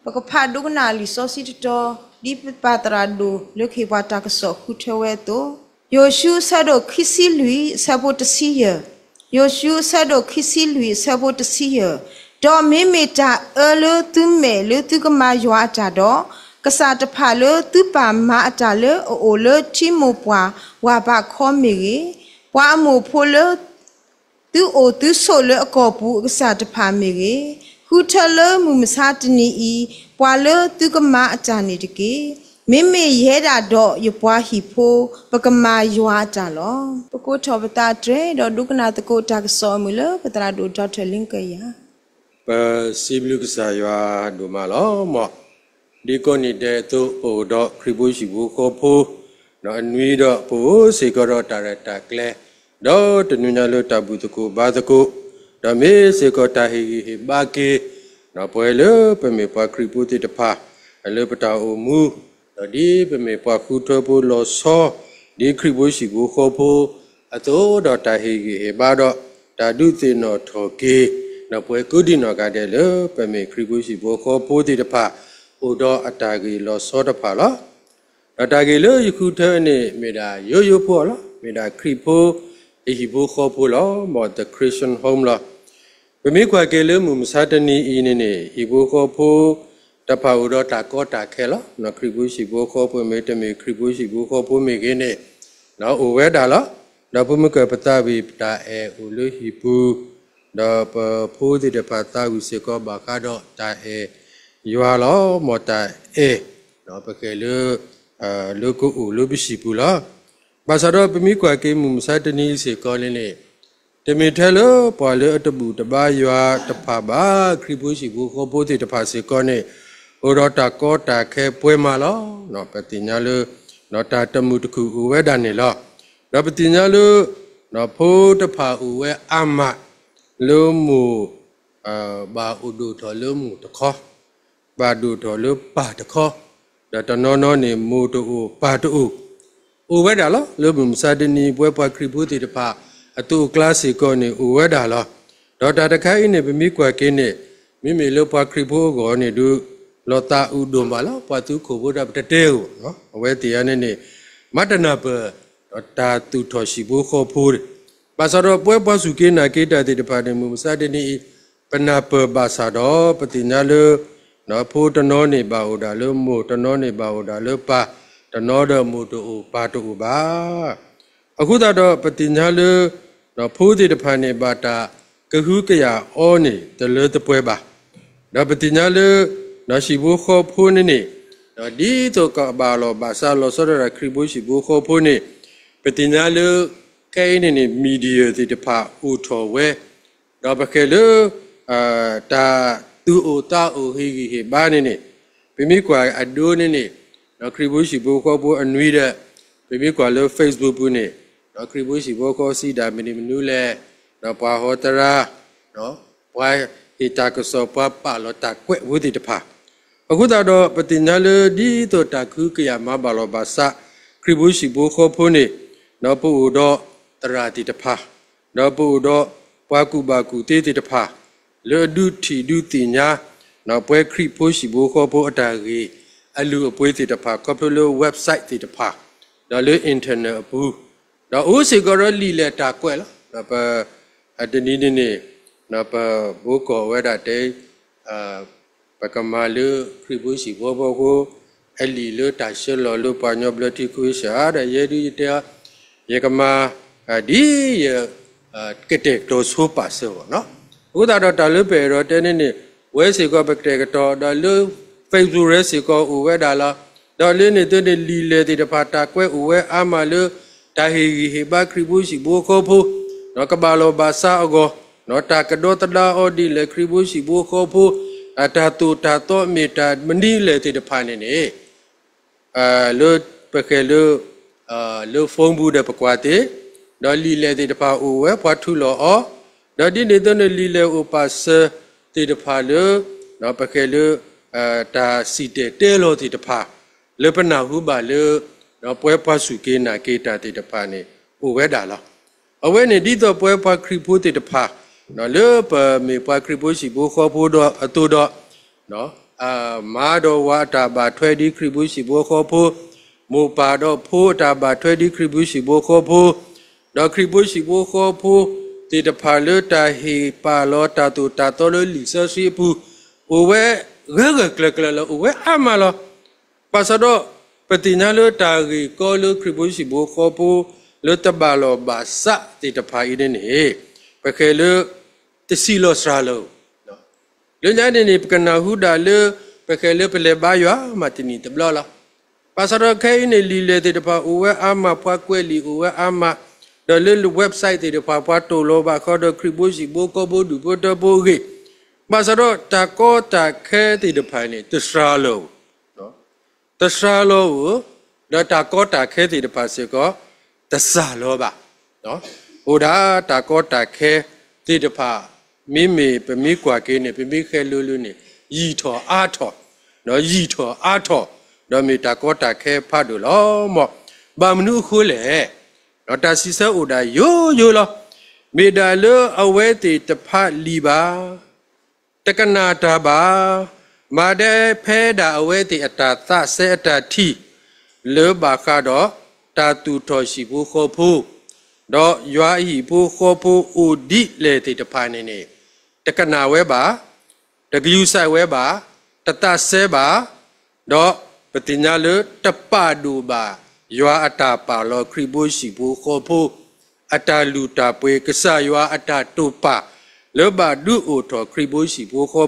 ပကဖးဒိကနၣ်လံာ်စီဆှံတတီၤ ဒ်ပပၢ်သရၣ်ဒိၣ်လၢကဟ့ၣ်ပှၤတၢ်ကစီၣ်ဃုထၢဝဲအသိး, ယိၤၡူအဆၢဒိၣ်ခံဆံလွံၢ် အဆၢဖိတဆံယဲၢ်, ယိၤၡူအဆၢဒိၣ်ခံဆံလွံၢ် အဆၢဖိတဆံယဲၢ်, ဒီးမ့မ့ၢ်တၢ်အၢလၢသုမဲာ်လၢသုကမၤယွၤအတၢ်ဒီး, ကစၢ်တဖၣ်လၢသုပာ်မၤအတၢ်လၢအအိၣ်လၢထံမိၢ်ပှၢ်ဝၢ်ဘးခီမ့ၢ်ဂ့ၤ, ပှၤအမိၢ်ဖိလၢ သုအိၣ်သုဆိးလၢအကီၢ်ပူၤအကစၢ်တဖၣ်မ့ၢ်ဂ့ၤ, ဃုထၢလၢမုၢ်မဆါတနံၤအံၤ ပှၤလၢသုကမၤအတၢ်န့ၣ်တက့ၢ်. မ့မ့ၢ်ယဲဒၣ်ဒီးယပှၤဟံၣ်ဖိ ပကမၤယွၤအတၢ်လီၤ. ပကိးထီၣ်ပသးတြဲၤ ဒီးဒိကနၣ်သကိးတၢ်ကစီၣ်အမုာ်လၢပသရၣ်ဒိၣ် Doctor Lin Keya ပစံးဘျုးကစၢ်ယွၤဒိၣ်မးလီၤ. မ်ဒ်ကိးနံၤဒဲးအသိး ပအိၣ်ဒီးခရံာ်ဖိဟံၣ်ဖိဃီဖိ ဒီးအနွံဒီးပအိၣ်စ့ၢ်ကီးဒီးတၢ်ရဲၣ်တၢ်ကျဲၤ ဒီးတနံၤညါလၢတၢ်ဘူၣ်သကိးဘါသကိး, ဒီးမ့ၢ်စ့ၢ်ကီးတၢ်ဟ့ၣ်ဂံၢ်ဟ့ၣ်ဘါက့ၤ ပဝဲလၢပမ့ၢ်ပှၤခရံာ်ဖိသ့ၣ်တဖၣ် လၢပတၢ်အိၣ်မူ ဒီးဒ်ပမ့ၢ်ပှၤဃုထၢဖိလီၤဆီ ဒ်ခရံာ်ဖိဟံၣ်ဖိဃီဖိအသိး ဒီးတၢ်ဟ့ၣ်ဂံၢ်ဟ့ၣ်ဘါဒီး တၢ်ဒုးသ့ၣ်နီၣ်ထီၣ်က့ၤ ဒီးပဝဲကိးဒံနီၢ်ဂၤဒဲးလၢ ပမ့ၢ်ခရံာ်ဖိဟံၣ်ဖိဃီဖိသ့ၣ်တဖၣ် အိၣ်ဒီးအတၢ်ဂ့ၢ်လီၤဆီတဖၣ်လီၤ. ဒီးတၢ်ဂ့ၢ်လၢယဃုထၢန့ၣ် မ့ၢ်ဒၣ်ယိယိဖိအီၤလီၤ. မ့ၢ်ဒၣ်ခရံာ်ဖိအဟံၣ်ဖိဃီဖိလီၤ. မ် The Christian Home လီၤ. ပမ့ၢ်ကွၢ်က့ၤလၢမုၢ်မဆါတနံၤအံၤန့ၣ်န့ၣ် ဟံၣ်ဖိဃီဖိတဖၣ်အိၣ်ဒီးတၢ်ကီတၢ်ခဲလီၤ. ခရံာ်ဖိဟံၣ်ဖိဃီဖိမ့ၢ် တမ့ၢ်ခရံာ်ဖိဟံၣ်ဖိဃီဖိမ့ၢ်ဂ့ၤန့ၣ် အိၣ်ဝဲဒၣ်လီၤ. ဒီးဖိမုၣ်ကၢၢ်ပသးဝံၣ်တၢ်အဲၣ်အိၣ်လၢဟံၣ်ပူၤ, ဒီးပဖိသ့ၣ်တဖၣ်သးဝံၣ်စ့ၢ်ကီးဘၣ်ဃးဒီးတၢ်အဲၣ်ယွၤလီၤ. မ်တၢ်အဲၣ် ပဃဲၤလၢ လၢကအိၣ်လၢပဟံၣ်ပူၤလီၤ. ဘၣ်ဆၣ်ဒီးပမ့ၢ်ကွၢ်က့ၤမုၢ်မဆါတနံၤစ့ၢ်ကီးန့ၣ်န့ၣ် တမ့ၢ်ထဲလၢပှၤလၢအတဘူၣ်တဘါယွၤတဖၣ်ဘၣ်, ခရံာ်ဖိဟံၣ်ဖိဃီဖိသ့ၣ်တဖၣ်စ့ၢ်ကီးန့ၣ် အိၣ်ဒီးတၢ်ကီတၢ်ခဲပှဲၤမးလီၤ. ပသ့ၣ်ညါလၢ တၢ်တမုာ်တခုၣ်အိၣ်ဝဲဒၣ်န့ၣ်လီၤ. ဒီးပသ့ၣ်ညါလၢ ဖိတဖၣ်အိၣ်ဝဲအါမး လၢမိၢ် ဘၣ်အိၣ်ဒိၣ်ထီၣ်လၢမိၢ်တခီ, ဘၣ်ဒိၣ်ထီၣ်လၢပၢ်တခီ, ဒီးတနီၤနီၤန့ၣ် မိၢ်တအိၣ်ပၢ်တအိၣ်, အိၣ်ဝဲဒၣ်လီၤ. လၢမုၢ်မဆါတနံၤ ပဝဲပှၤခရံာ်ဖိသ့ၣ်တဖၣ် အသိးအကျါစ့ၢ်ကီးန့ၣ် အိၣ်ဝဲဒၣ်လီၤ. ဒီးတၢ်တခါအံၤန့ၣ် ပမ့ၢ်ကွၢ်က့ၤန့ၣ် မ့မ့ၢ်လၢပှၤခရံာ်ဖိအဂီၢ်န့ၣ်ဒုး လီၤသးအုးဒိၣ်မးလီၤ. ပှၤသုးခိၣ်ဖိဒီးပတတဲဧိၤ, အဝဲသ့ၣ်အံၤန့ၣ်န့ၣ် မၤတနၢ်ပၢၢ် ဒီးတၢ်သူၣ်ထီၣ်ဟံၣ်ဖိဃီဖိန့ၣ်, ဘၣ်ဆၣ်ဒီးပဝဲပှၤစူၢ်က့ၤနာ်က့ၤတၢ်သ့ၣ်တဖၣ်န့ၣ် မုၢ်မဆါတနံၤအံၤ ပနၢ်ပၢၢ်ဘၣ်ဆၣ်ဒီး ပသ့ၣ်ညါလၢ ဖိတနီၤန့ၣ်ဘၣ်အိၣ်ဒၣ်လၢမိၢ်, တနီၤန့ၣ်ဘၣ်အိၣ်ဒၣ်လၢပၢ်, တနီၤဒီးမိၢ်တအိၣ်ပၢ်တအိၣ်ဘၣ်. အဃိသတးဒီးပသ့ၣ်ညါလၢ ဖိသ့ၣ်တဖၣ်န့ၣ် ဘၣ်တၢ်ကဟုကယာ်အီၤန့ၣ် တလၢတပှဲၤဘၣ်. ဒီးပသ့ၣ်ညါလၢ ဟံၣ်ဖိဃီဖိန့ၣ်န့ၣ် ဒ်သိးကဘၣ်လီၢ်ဘၣ်စးလီၤဆီဒၣ်တၢ် ခရံာ်ဖိဟံၣ်ဖိဃီဖိန့ၣ် ပသ့ၣ်ညါလၢ ခဲအံၤန့ၣ်န့ၣ် media သ့ၣ်တဖၣ်အိၣ်ထီၣ်ဝဲ ဒီးပဃဲၤလၢ တၢ်သူၣ်အိၣ်သးအိၣ်ဟ့ၣ်ဂံၢ်ဟ့ၣ်ဘါန့ၣ်န့ၣ် ပမ့ၢ်ကွၢ်အဒိန့ၣ်န့ၣ် ခရံာ်ဖိဟံၣ်ဖိဃီဖိအနွံဒီး ပမ့ၢ်ကွၢ်လၢ Facebook ပူၤန့ၣ် ခရံာ်ဖိဟံၣ်ဖိဃီဖိစံးဒၣ်မနုၤမနုၤလဲၣ်, ပှၤဟီတရါ ပှၤဟ့ၣ်တၢ်ကစီၣ် ပှၤပာ်လီၤတၢ်ကွဲးဖိသ့ၣ်တဖၣ်. အဃိသတးဒီး ပသ့ၣ်ညါလၢဒ်သိးတၢ်ကဟုကယာ်မၤဘၣ်လီၤဘၣ်စး ခရံာ်ဖိဟံၣ်ဖိဃီဖိန့ၣ် ပအိၣ်ဒီးသရၣ်သ့ၣ်တဖၣ် ဒီးပအိၣ်ဒီးပှၤကူၣ်ဘၣ်ကူၣ်သ့သ့ၣ်တဖၣ် လၢအဒုးထံၣ်ဒုးသ့ၣ်ညါ ပဝဲခရံာ်ဖိဟံၣ်ဖိဃီဖိအတၢ်ဂ့ၢ်အလုၢ်အပှ့ၤသ့ၣ်တဖၣ် ခီဖျိလၢ website သ့ၣ်တဖၣ် ဒီးလၢ internet အပူၤ ဒီးအိၣ်စ့ၢ်ကီးဒီးလံာ်လဲၢ်တၢ်ကွဲးလီၤ. ဒီးပ တနံၤန့ၣ်န့ၣ် ပဘိးကီၢ်ဝဲဒၣ်တဲ ပကမၤလၢခရံာ်ဖိဟံၣ်ဖိဃီဖိအဃိ အလံာ်လၢတၢ်ဆှၢလီၤလၢပှၤကညီဘျၢထံခဝ့ၡၢၣ် ဒီးယဲဒုးယတဲ ယကမၤ ဒ်ယ ကတဲာ်ကတီၤဆိပာ်စၢၤအီၤ. အဃိသတးဒီးတၢ်လၢပအဲၣ်ဒိးတဲန့ၣ်န့ၣ် ဝဲစ့ၢ်ကီးပကတဲာ်ကတီၤ ဒီးလၢ Facebook စ့ၢ်ကီးအိၣ်ဝဲဒၣ်လီၤ. ဒီးလၢန့ၣ်သ့ၣ်န့ၣ် လံာ်လဲၢ်သ့ၣ်တဖၣ်တၢ်ကွဲးအိၣ်ဝဲအါမးလၢ တၢ်ဟ့ၣ်ဂံၢ်ဟ့ၣ်ဘါခရံာ်ဖိဟံၣ်ဖိဃီဖိ ကဘၣ်လီၤဘၣ်စးအဂီၢ် တၢ်ကဒီသဒၣ်အီၤဒ်လဲၣ် ခရံာ်ဖိဟံၣ်ဖိဃီဖိ တၢ်သိၣ်တၢ်သီမ့ၢ်တၢ်မနုၤလဲၣ်သ့ၣ်တဖၣ်န့ၣ်န့ၣ် လၢပဃဲၤလၢ လၢ phone ပူၤဒီးပကွၢ်သ့, ဒီးလံာ်လဲၢ်သ့ၣ်တဖၣ်အိၣ်ဝဲပှၤထုးလီၤအီၤ, ဒီးဒ်န့ၣ်အသိးန့ၣ် လံာ်လဲၢ်အိၣ်ပာ်စၢၤသ့ၣ်တဖၣ်လၢ ပဃဲၤလၢ တၢ်စံၣ်တဲၤတဲလီၤသ့ၣ်တဖၣ် လၢပနၢ်ဟူဘၣ်လၢ ပဝဲပှၤစူၢ်က့ၤနာ်က့ၤတၢ်သ့ၣ်တဖၣ်န့ၣ် အိၣ်ဝဲဒၣ်လီၤ. အဝဲန့ၣ်ဒ်သိးပဝဲပှၤခရံာ်ဖိသ့ၣ်တဖၣ် လၢပမ့ၢ်ပှၤခရံာ်ဖိဟံၣ်ဖိဃီဖိဒီးအသိးဒီး မါဒီးဝၤအတၢ်ဘၣ်ထွဲဒ်ခရံာ်ဖိဟံၣ်ဖိဃီဖိ, မိၢ်ပၢ်ဒီးဖိအတၢ်ဘၣ်ထွဲဒ်ခရံာ်ဖိဟံၣ်ဖိဃီဖိ, ဒီးခရံာ်ဖိဟံၣ်ဖိဃီဖိသ့ၣ်တဖၣ်လၢတၢ်ဟ့ၣ်ပာ်လီၤတၢ်သိၣ်တၢ်သီလၢလံာ်စီဆှံအပူၤ, အိၣ်ဝဲဂၢၢ်ဂၢၢ်ကျၢၤကျၢၤလီၤ, အိၣ်ဝဲအါမးလီၤ. ဘၣ်ဆၣ်ဒီး ပသ့ၣ်ညါလၢတၢ်ဂ့ၢ်ကီလၢခရံာ်ဖိဟံၣ်ဖိဃီဖိ လၢတဘၣ်လီၢ်ဘၣ်စးသ့ၣ်တဖၣ်အံၤန့ၣ်န့ၣ် ပဃဲၤလၢ တဆံးလီၤစှၤလီၤဧိၤ လၢညါန့ၣ်န့ၣ် ပကနၢ်ဟူဒၣ်လၢ ပဃဲၤလၢပလဲၤဘါယွၤမးတနံၣ်တဘျီလီၤ. ဘၣ်ဆၣ်ဒီးခဲအံၤန့ၣ် လံာ်လဲၢ်သ့ၣ်တဖၣ်အိၣ်ဝဲအါမး, ပှၤကွဲးလံာ်အိၣ်ဝဲအါမး, ဒီးလၢ website သ့ၣ်တဖၣ် ပှၤတိၢ်လီၤဘၣ်ဃးဒီးခရံာ်ဖိဟံၣ်ဖိဃီဖိဒူၣ်ဖိထၢဖိအဂ့ၢ်, ဘၣ်ဆၣ်ဒီးတၢ်ကီတၢ်ခဲသ့ၣ်တဖၣ်န့ၣ် တစှၤလီၤဧိၤ တစှၤလီၤဧိၤ, ဒီးတၢ်ကီတၢ်ခဲသ့ၣ်တဖၣ်စ့ၢ်ကီး တစှၤလီၤဘၣ်. အိၣ်ဒၣ်တၢ်ကီတၢ်ခဲသ့ၣ်တဖၣ် မ့မ့ၢ်ပမ့ၢ်ကွၢ်က့ၤန့ၣ် ပမ့ၢ်ဃဲၤလိၤလိၤန့ၣ် ယံာ်ထီၣ်အါထီၣ်, ယံာ်ထီၣ်အါထီၣ်, ဒီးမ့ၢ်တၢ်ကီတၢ်ခဲဖးဒိၣ်လီၤ. မ်ဘၣ်မနုၤအဃိလဲၣ်. တၢ်စံးဆၢအိၣ်ဒၣ်ယိယိလီၤ. မ့ၢ်ဒၣ်လၢအဝဲသ့ၣ်တဖးလံာ်ဘၣ် တကနၣ်တၢ်ဘၣ်, မၤဒဲဖဲဒၣ်အဝဲသ့ၣ်အတၢ်သးစဲအတၢ်ထံၣ် လၢဘၣ်ဃးဒီးတၢ်သူၣ်ထီၣ်ဟံၣ်ဖိဃီဖိ, ဒီးယွၤအဟံၣ်ဖိဃီဖိအိၣ်ဒ်လဲၣ်သ့ၣ်တဖၣ်န့ၣ်န့ၣ် တကနၣ်ဝဲဘၣ်, တကယူၤစဲးဝဲဘၣ်, တသးစဲဘၣ်, ဒီးပသ့ၣ်ညါလၢတပာ်ဒိၣ်ဘၣ် ယွၤအတၢ်ပာ်လီၤခရံာ်ဖိဟံၣ်ဖိဃီဖိ အတၢ်လုၢ်တၢ်ပှ့ၤ ကစၢ်ယွၤအတ၁တိာ်ပာ် လၢဘၣ်ဒုးအိၣ်ထီၣ်ခရံာ်ဖိဟံၣ်ဖိဃီ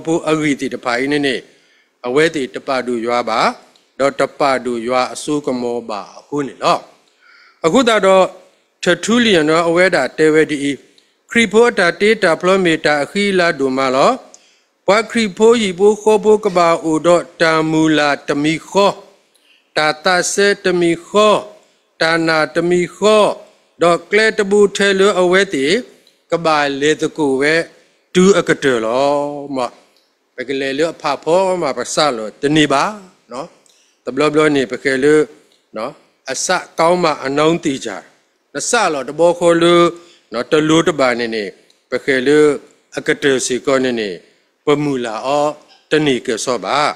ဖိအဂ့ၢ်သ့ၣ်တဖၣ်အံၤန့ၣ်န့ၣ် အဝဲသ့ၣ်တပာ်ဒိၣ်ယွၤဘၣ်, ဒီးတပာ်ဒိၣ်ယွၤအစိကမီၤဘၣ်အဃိန့ၣ်လီၤ. အဃိသတးဒီး Tertullian အဝဲဒၣ်တဲဝဲဒ်အံၤ, ခရံာ်ဖိအတၢ်တ့တၢ်ဖျီမ့ၢ်တၢ်အဃံအလၤဒိၣ်မးလီၤ. ပှၤခရံာ်ဖိဟံၣ်ဖိဃီဖိကဘၣ်အိၣ်ဒီးတၢ်မုၢ်လၢ်တမံၤဃီ, တၢ်သးစဲတမံၤဃီ, တၢ်နာ်တမံၤဃီ, ဒီးကျဲတဘိထဲလၢအဝဲသ့ၣ် ကဘၣ်လဲၤသကိးဝဲတုၤအကတၢၢ်လီၤ. ပကလဲၤလၢအဖးဖီမး ပစးလီၤတန့ၢ်ဘၣ်. တဘျီဘျီန့ၣ် ပဃဲၤလၢ အစးကီမးအနီၢ်သ့ၣ်ကၢ်, နစးလီၤတဘျီဃီလၢ တလိၤတဘၣ်န့ၣ်န့ၣ် ပဃဲၤလၢအကတၢၢ်စ့ၢ်ကီးန့ၣ်န့ၣ် ပမုၢ်လၢ်အီၤတန့ၢ်ကဲၣ်ဆိးဘၣ်.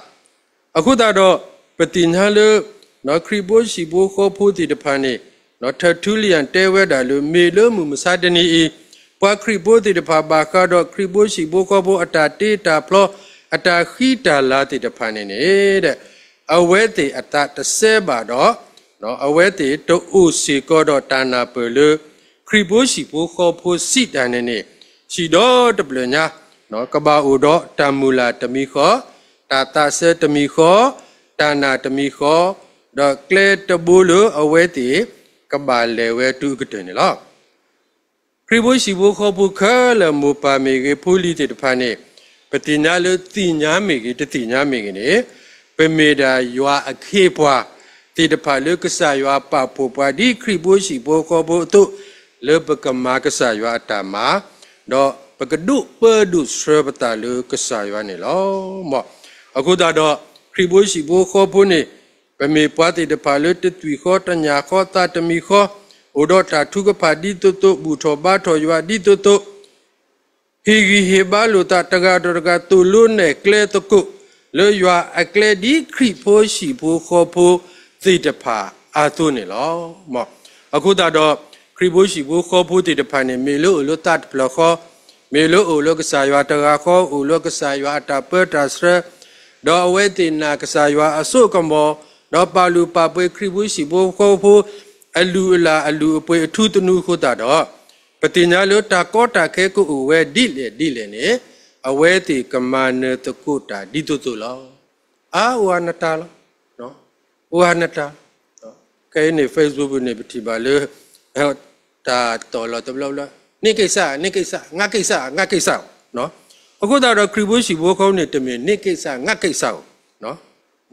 အဃိသတးဒီး ပသ့ၣ်ညါလၢ ခရံာ်ဖိဟံၣ်ဖိဃီဖိသ့ၣ်တဖၣ်န့ၣ် Tertullian တဲဝဲဒၣ်လၢ မ့ၢ်လၢမုၢ်မဆါတနံၤအံၤ ပှၤခရံာ်ဖိသ့ၣ်တဖၣ်ဘၣ်ဃးဒီးခရံာ်ဖိဟံၣ်ဖိဃီဖိအတၢ်တ့တၢ်ဖျီ အတၢ်ဃံတၢ်လၤသ့ၣ်တဖၣ်န့ၣ်န့ၣ် အဝဲသ့ၣ်အသးတစဲဘၣ်ဒီး အဝဲသ့ၣ်တအိၣ်စ့ၢ်ကီးဒီးတၢ်နၢ်ပၢၢ်လၢ ခရံာ်ဖိဟံၣ်ဖိဃီဖိစံးတၢ်န့ၣ်န့ၣ် စံးဒီတဘျၢၣ်ညါ ကဘၣ်အိၣ်ဒီးတၢ်မုၢ်လၢ်တမံၤဃီ, တၢ်သးစဲတမံၤဃီ, တၢ်နာ်တမံၤဃီ, ဒီးကျဲတဘိလၢအဝဲသ့ၣ် ကဘၣ်လဲၤဝဲတုၤအကတၢၢ်န့ၣ်လီၤ. ခရံာ်ဖိဟံၣ်ဖိဃီဖိခဲလၢာ် မိၢ်ပၢ်မ့ၢ်ဂ့ၤ ဖိလံၤသ့ၣ်တဖၣ်န့ၣ် ပသ့ၣ်ညါလၢသ့ၣ်ညါမ့ၢ်ဂ့ၤ တသ့ၣ်ညါမ့ၢ်ဂ့ၤန့ၣ် ပမ့ၢ်ဒၣ်ယွၤအခ့အပှၤသ့ၣ်တဖၣ်လၢကစၢ်ယွၤပာ်ဖှိၣ်ပှၤဒ်ခရံာ်ဖိဟံၣ်ဖိဃီဖိအသိး လၢပကမၤကစၢ်ယွၤအတၢ်မၤ ဒီးပကဒိးပၢဒိးဆှၢပသးလၢကစၢ်ယွၤန့ၣ်လီၤ. အဃိသတးဒီး ခရံာ်ဖိဟံၣ်ဖိဃီဖိန့ၣ် ပမ့ၢ်ပှၤသ့ၣ်တဖၣ်လၢတသွံၣ်ဃီတညၣ်ဃီသးတမံၤဃီ, အိၣ်ဒီးတၢ်ထုကဖၣ်ဒ်သိးသိး ဘူၣ်ထီၣ်ဘါထီၣ်ယွၤဒ်သိးသိး, ဟ့ၣ်ဂံၢ်ဟ့ၣ်ဘါလိာ်သးတဂၤဒီးတဂၤ သိၣ်လိနဲၣ်ကျဲသကိး လၢယွၤအကျဲဒ်ခရံာ်ဖိဟံၣ်ဖိဃီဖိသ့ၣ်တဖၣ်အသိးန့ၣ်လီၤ. အဃိသတးဒီး ခရံာ်ဖိဟံၣ်ဖိဃီဖိသ့ၣ်တဖၣ်န့ၣ် မ့ၢ်လၢအိၣ်လၢသးတဖျၢၣ်ဃီ, မ့ၢ်လၢအိၣ်လၢကစၢ်ယွၤတဂၤဃီ, အိၣ်လၢကစၢ်ယွၤအတၢ်ပၢတၢ်ဆှၢ, ဒီးအဝဲသ့ၣ်နာ်ကစၢ်ယွၤအစိကမီၤ, ဒီးပာ်လုၢ်ပာ်ပှ့ၤခရံာ်ဖိဟံၣ်ဖိဃီဖိ အလုၢ်အလၢ်အလုၢ်အပှ့ၤအထူသနူအဃိသတးဒီး ပသ့ၣ်ညါလၢတၢ်ကီတၢ်ခဲကအိၣ်ဝဲဒ်လဲၣ်ဒ်လဲၣ်န့ၣ် အဝဲသ့ၣ်ကမၤနၢၤသကိးတၢ်ဒ်သိးသိးလီၤ. အါ အိၣ်အါနတၢ်လီၤ. အိၣ်အါနတၢ်. ခဲအံၤန့ၣ် Facebook န့ၣ် ပထံၣ်ဘၣ်လၢ တၢ်တီၢ်လီၤတဘျီဘျီ န့ၢ်က့ၣ်စး န့ၢ်က့ၣ်စး ငါ့က့ၣ်စး ငါ့က့ၣ်စး. အဃိသတးဒီး ခရံာ်ဖိဟံၣ်ဖိဃီဖိန့ၣ် တမ့ၢ်န့ၢ်က့ၣ်စး ငါ့က့ၣ်စးဧိၤ,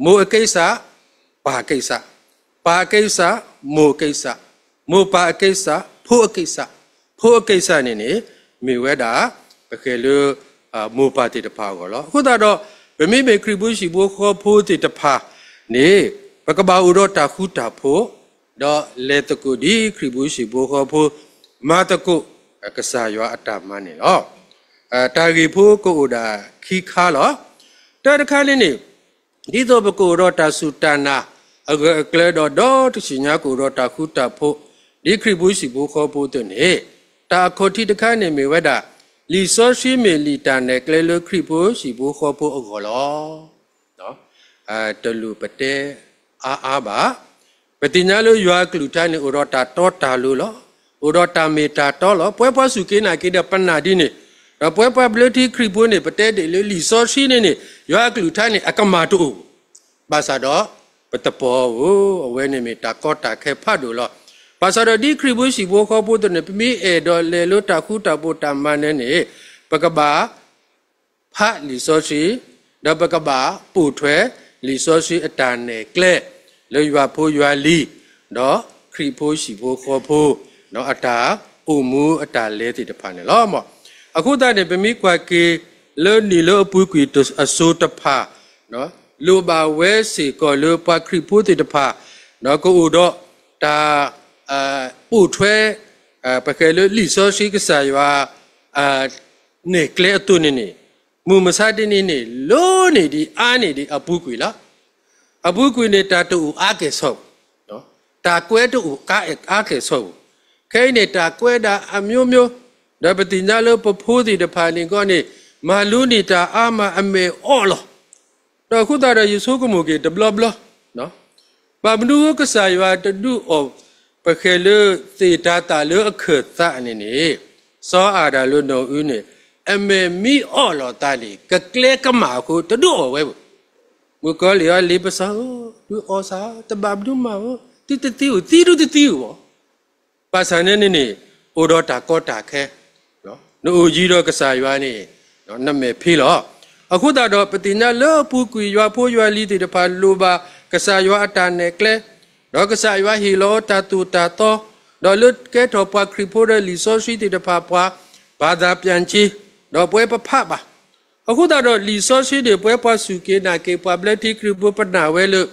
မိၢ်အက့ၣ်စး, ပၢ်အက့ၣ်စး, ပၢ်အက့ၣ်စး, မိၢ်အက့ၣ်စး, မိၢ်ပၢ်အက့ၣ်စး, ဖိအက့ၣ်စး, ဖိအက့ၣ်စးန့ၣ်န့ၣ် မ့ၢ်ဝဲဒၣ် ပဃဲၤလၢ မိၢ်ပၢ်သ့ၣ်တဖၣ်အဂီၢ်လီၤ. အဃိသတးဒီး ပမ့မ့ၢ်ခရံာ်ဖိဟံၣ်ဖိဃီဖိသ့ၣ်တဖၣ်န့ၣ် ပကဘၣ်အိၣ်ဒီးတၢ်ဃူတၢ်ဖိး, ဒီးလဲၤသကိးဒ်ခရံာ်ဖိဟံၣ်ဖိဃီဖိ မၤသကိးကစၢ်ယွၤအတၢ်မၤန့ၣ်လီၤ. တၢ်ဂ့ၢ်ဖိကအိၣ်ဒၣ်ခံခါလီၤ. တၢတခါန့ၣ်န့ၣ် ဒ်သိးပကအိၣ်ဒီးတၢ်စူၢ်တၢ်နာ်အဂၢၢ်အကျၢၤဒီး ဒီတဆံညါကအိၣ်ဒီးတၢ်ဃူတၢ်ဖိး ဒ်ခရံာ်ဖိဟံၣ်ဖိဃီဖိအသိးန့ၣ်, တၢ်အခီၣ်ထံးတခါန့ၣ်မ့ၢ်ဝဲဒၣ် လံာ်စီဆှံမ့ၢ်လံာ်တၢ်နဲၣ်ကျဲလၢခရံာ်ဖိဟံၣ်ဖိဃီဖိအဂီၢ်လီၤ. တလိၣ်ပတဲအါအါဘၣ်. ပသ့ၣ်ညါလၢယွၤအကလုၢ်ကထါန့ၣ် အိၣ်ဒီးတၢ်တီတၢ်လိၤလီၤ. အိၣ်ဒီးတၢ်မ့ၢ်တၢ်တီလီၤ. ပဝဲပှၤစူၢ်က့ၤနာ်က့ၤဒီးပနာ်ဒ်န့ၣ်, ဒီးပဝဲပှၤဘျၢထံခရံာ်ဖိန့ၣ် ပတဲဒ်လၢလံာ်စီဆှံန့ၣ်န့ၣ် ယွၤအကလုၢ်ကထါန့ၣ် အကမၣ်တအိၣ်, ဘၣ်ဆၣ်ဒီး ပတပီၤဧိၤ, အဝဲန့ၣ်မ့ၢ်တၢ်ကီတၢ်ခဲဖးဒိၣ်လီၤ. ဘၣ်ဆၣ်ဒီးဒ်ခရံာ်ဖိဟံၣ်ဖိဃီဖိအသိးန့ၣ် ပမ့ၢ်အဲၣ်ဒိးလဲၤလၢတၢ်ဃူတၢ်ဖိးတၢ်မၤနၢၤန့ၣ် ပကဘၣ် ဖးလံာ်စီဆှံ, ဒီးပကဘၣ်ပိာ်ထွဲလံာ်စီဆှံအတၢ်နဲၣ်ကျဲ လၢယွၤဖိယွၤလံၤ, ဒီးခရံာ်ဖိဟံၣ်ဖိဃီဖိ အတၢ်အိၣ်မူအတၢ်လဲၤသ့ၣ်တဖၣ်န့ၣ်လီၤ. အဃိသတးန့ၣ် ပမ့ၢ်ကွၢ်က့ၤလၢနံၣ်လၢအပူၤကွံာ်အစိၤတဖၣ်, လိၣ်ဘၣ်ဝဲစ့ၢ်ကီးလၢပှၤခရံာ်ဖိသ့ၣ်တဖၣ် ကအိၣ်ဒီးတၢ် ပိာ်ထွဲ ပဃဲၤလၢလံာ်စီဆှံကစၢ်ယွၤ နဲၣ်ကျဲအသိးန့ၣ်န့ၣ်, မုၢ်မဆါတနံၤန့ၣ် လိၤန့ၢ်ဒံးအါန့ၢ်ဒံးအပူၤကွံာ်လီၤ. အပူၤကွံာ်န့ၣ် တၢ်တအိၣ်အါကဲၣ်ဆိး, တၢ်ကွဲတအိၣ်အါကဲၣ်ဆိး, ခဲအံၤန့ၣ် တၢ်ကွဲဒၣ်အမျိုးမျိုး, ဒီးပသ့ၣ်ညါလၢပဖိသ့ၣ်တဖၣ်န့ၣ်ကီးန့ၣ် မၤလိန့ၢ်တၢ်အါမးအမဲာ်အိးလီၤ. ဒီးအဃိသတးဒီးယဆိကမိၣ်က့ၤတဘျီဘျီ ဘၣ်မနုၤဃိကစၢ်ယွၤတဒုးအီၣ်ပဃဲၤလၢသ့ၣ်တၤသၣ်လၢအခၢၣ်သးန့ၣ်န့ၣ်, စီၤအၤဒၣ်လၢနီၢ်အူန့ၣ် အမဲာ်မံအိးလီၤသးန့ၣ် ကကျဲကမၣ်အဃိ တဒုးအီၣ်ဝဲဘၣ်. မုၣ်ကီၤလံၢ်အီၤလ့ပစီဧၢ, ဒုးအီၣ်စၢ်, တဘၣ်မနုၤမၤဧၢ, သုတသံဧိၤ, သံဒုတသံဧိၤဘၣ်. ဘၣ်ဆၣ်န့ၣ်န့ၣ်န့ၣ် အိၣ်ဒီးတၢ်ကီတၢ်ခဲ, နအိၣ်ယံၤဒီးကစၢ်ယွၤန့ၣ် နမဲာ်ဖံးလီၤ. အဃိသတးဒီး ပသ့ၣ်ညါလၢအပူၤကွံာ်ယွၤဖိယွၤလံၤသ့ၣ်တဖၣ်လိၣ်ဘၣ်ကစၢ်ယွၤအတၢ်နဲၣ်ကျဲ, ဒီးကစၢ်ယွၤဟ့ၣ်လီၤတၢ်သိၣ်တၢ်သီ, ဒီးလၢကဲထီၣ်ပှၤခရံာ်ဖိဒီးလံာ်စီဆှံသ့ၣ်တဖၣ်ပှၤ ဘၣ်သးပျၢ်က့ၤ, ဒီးပဝဲပဖးဘၣ်. အဃိသတးဒီးလံာ်စီဆှံန့ၣ် ပဝဲပှၤစူၢ်က့ၤနာ်က့ၤပှၤဘျၢထံခရံာ်ဖိပနာ်ဝဲလၢ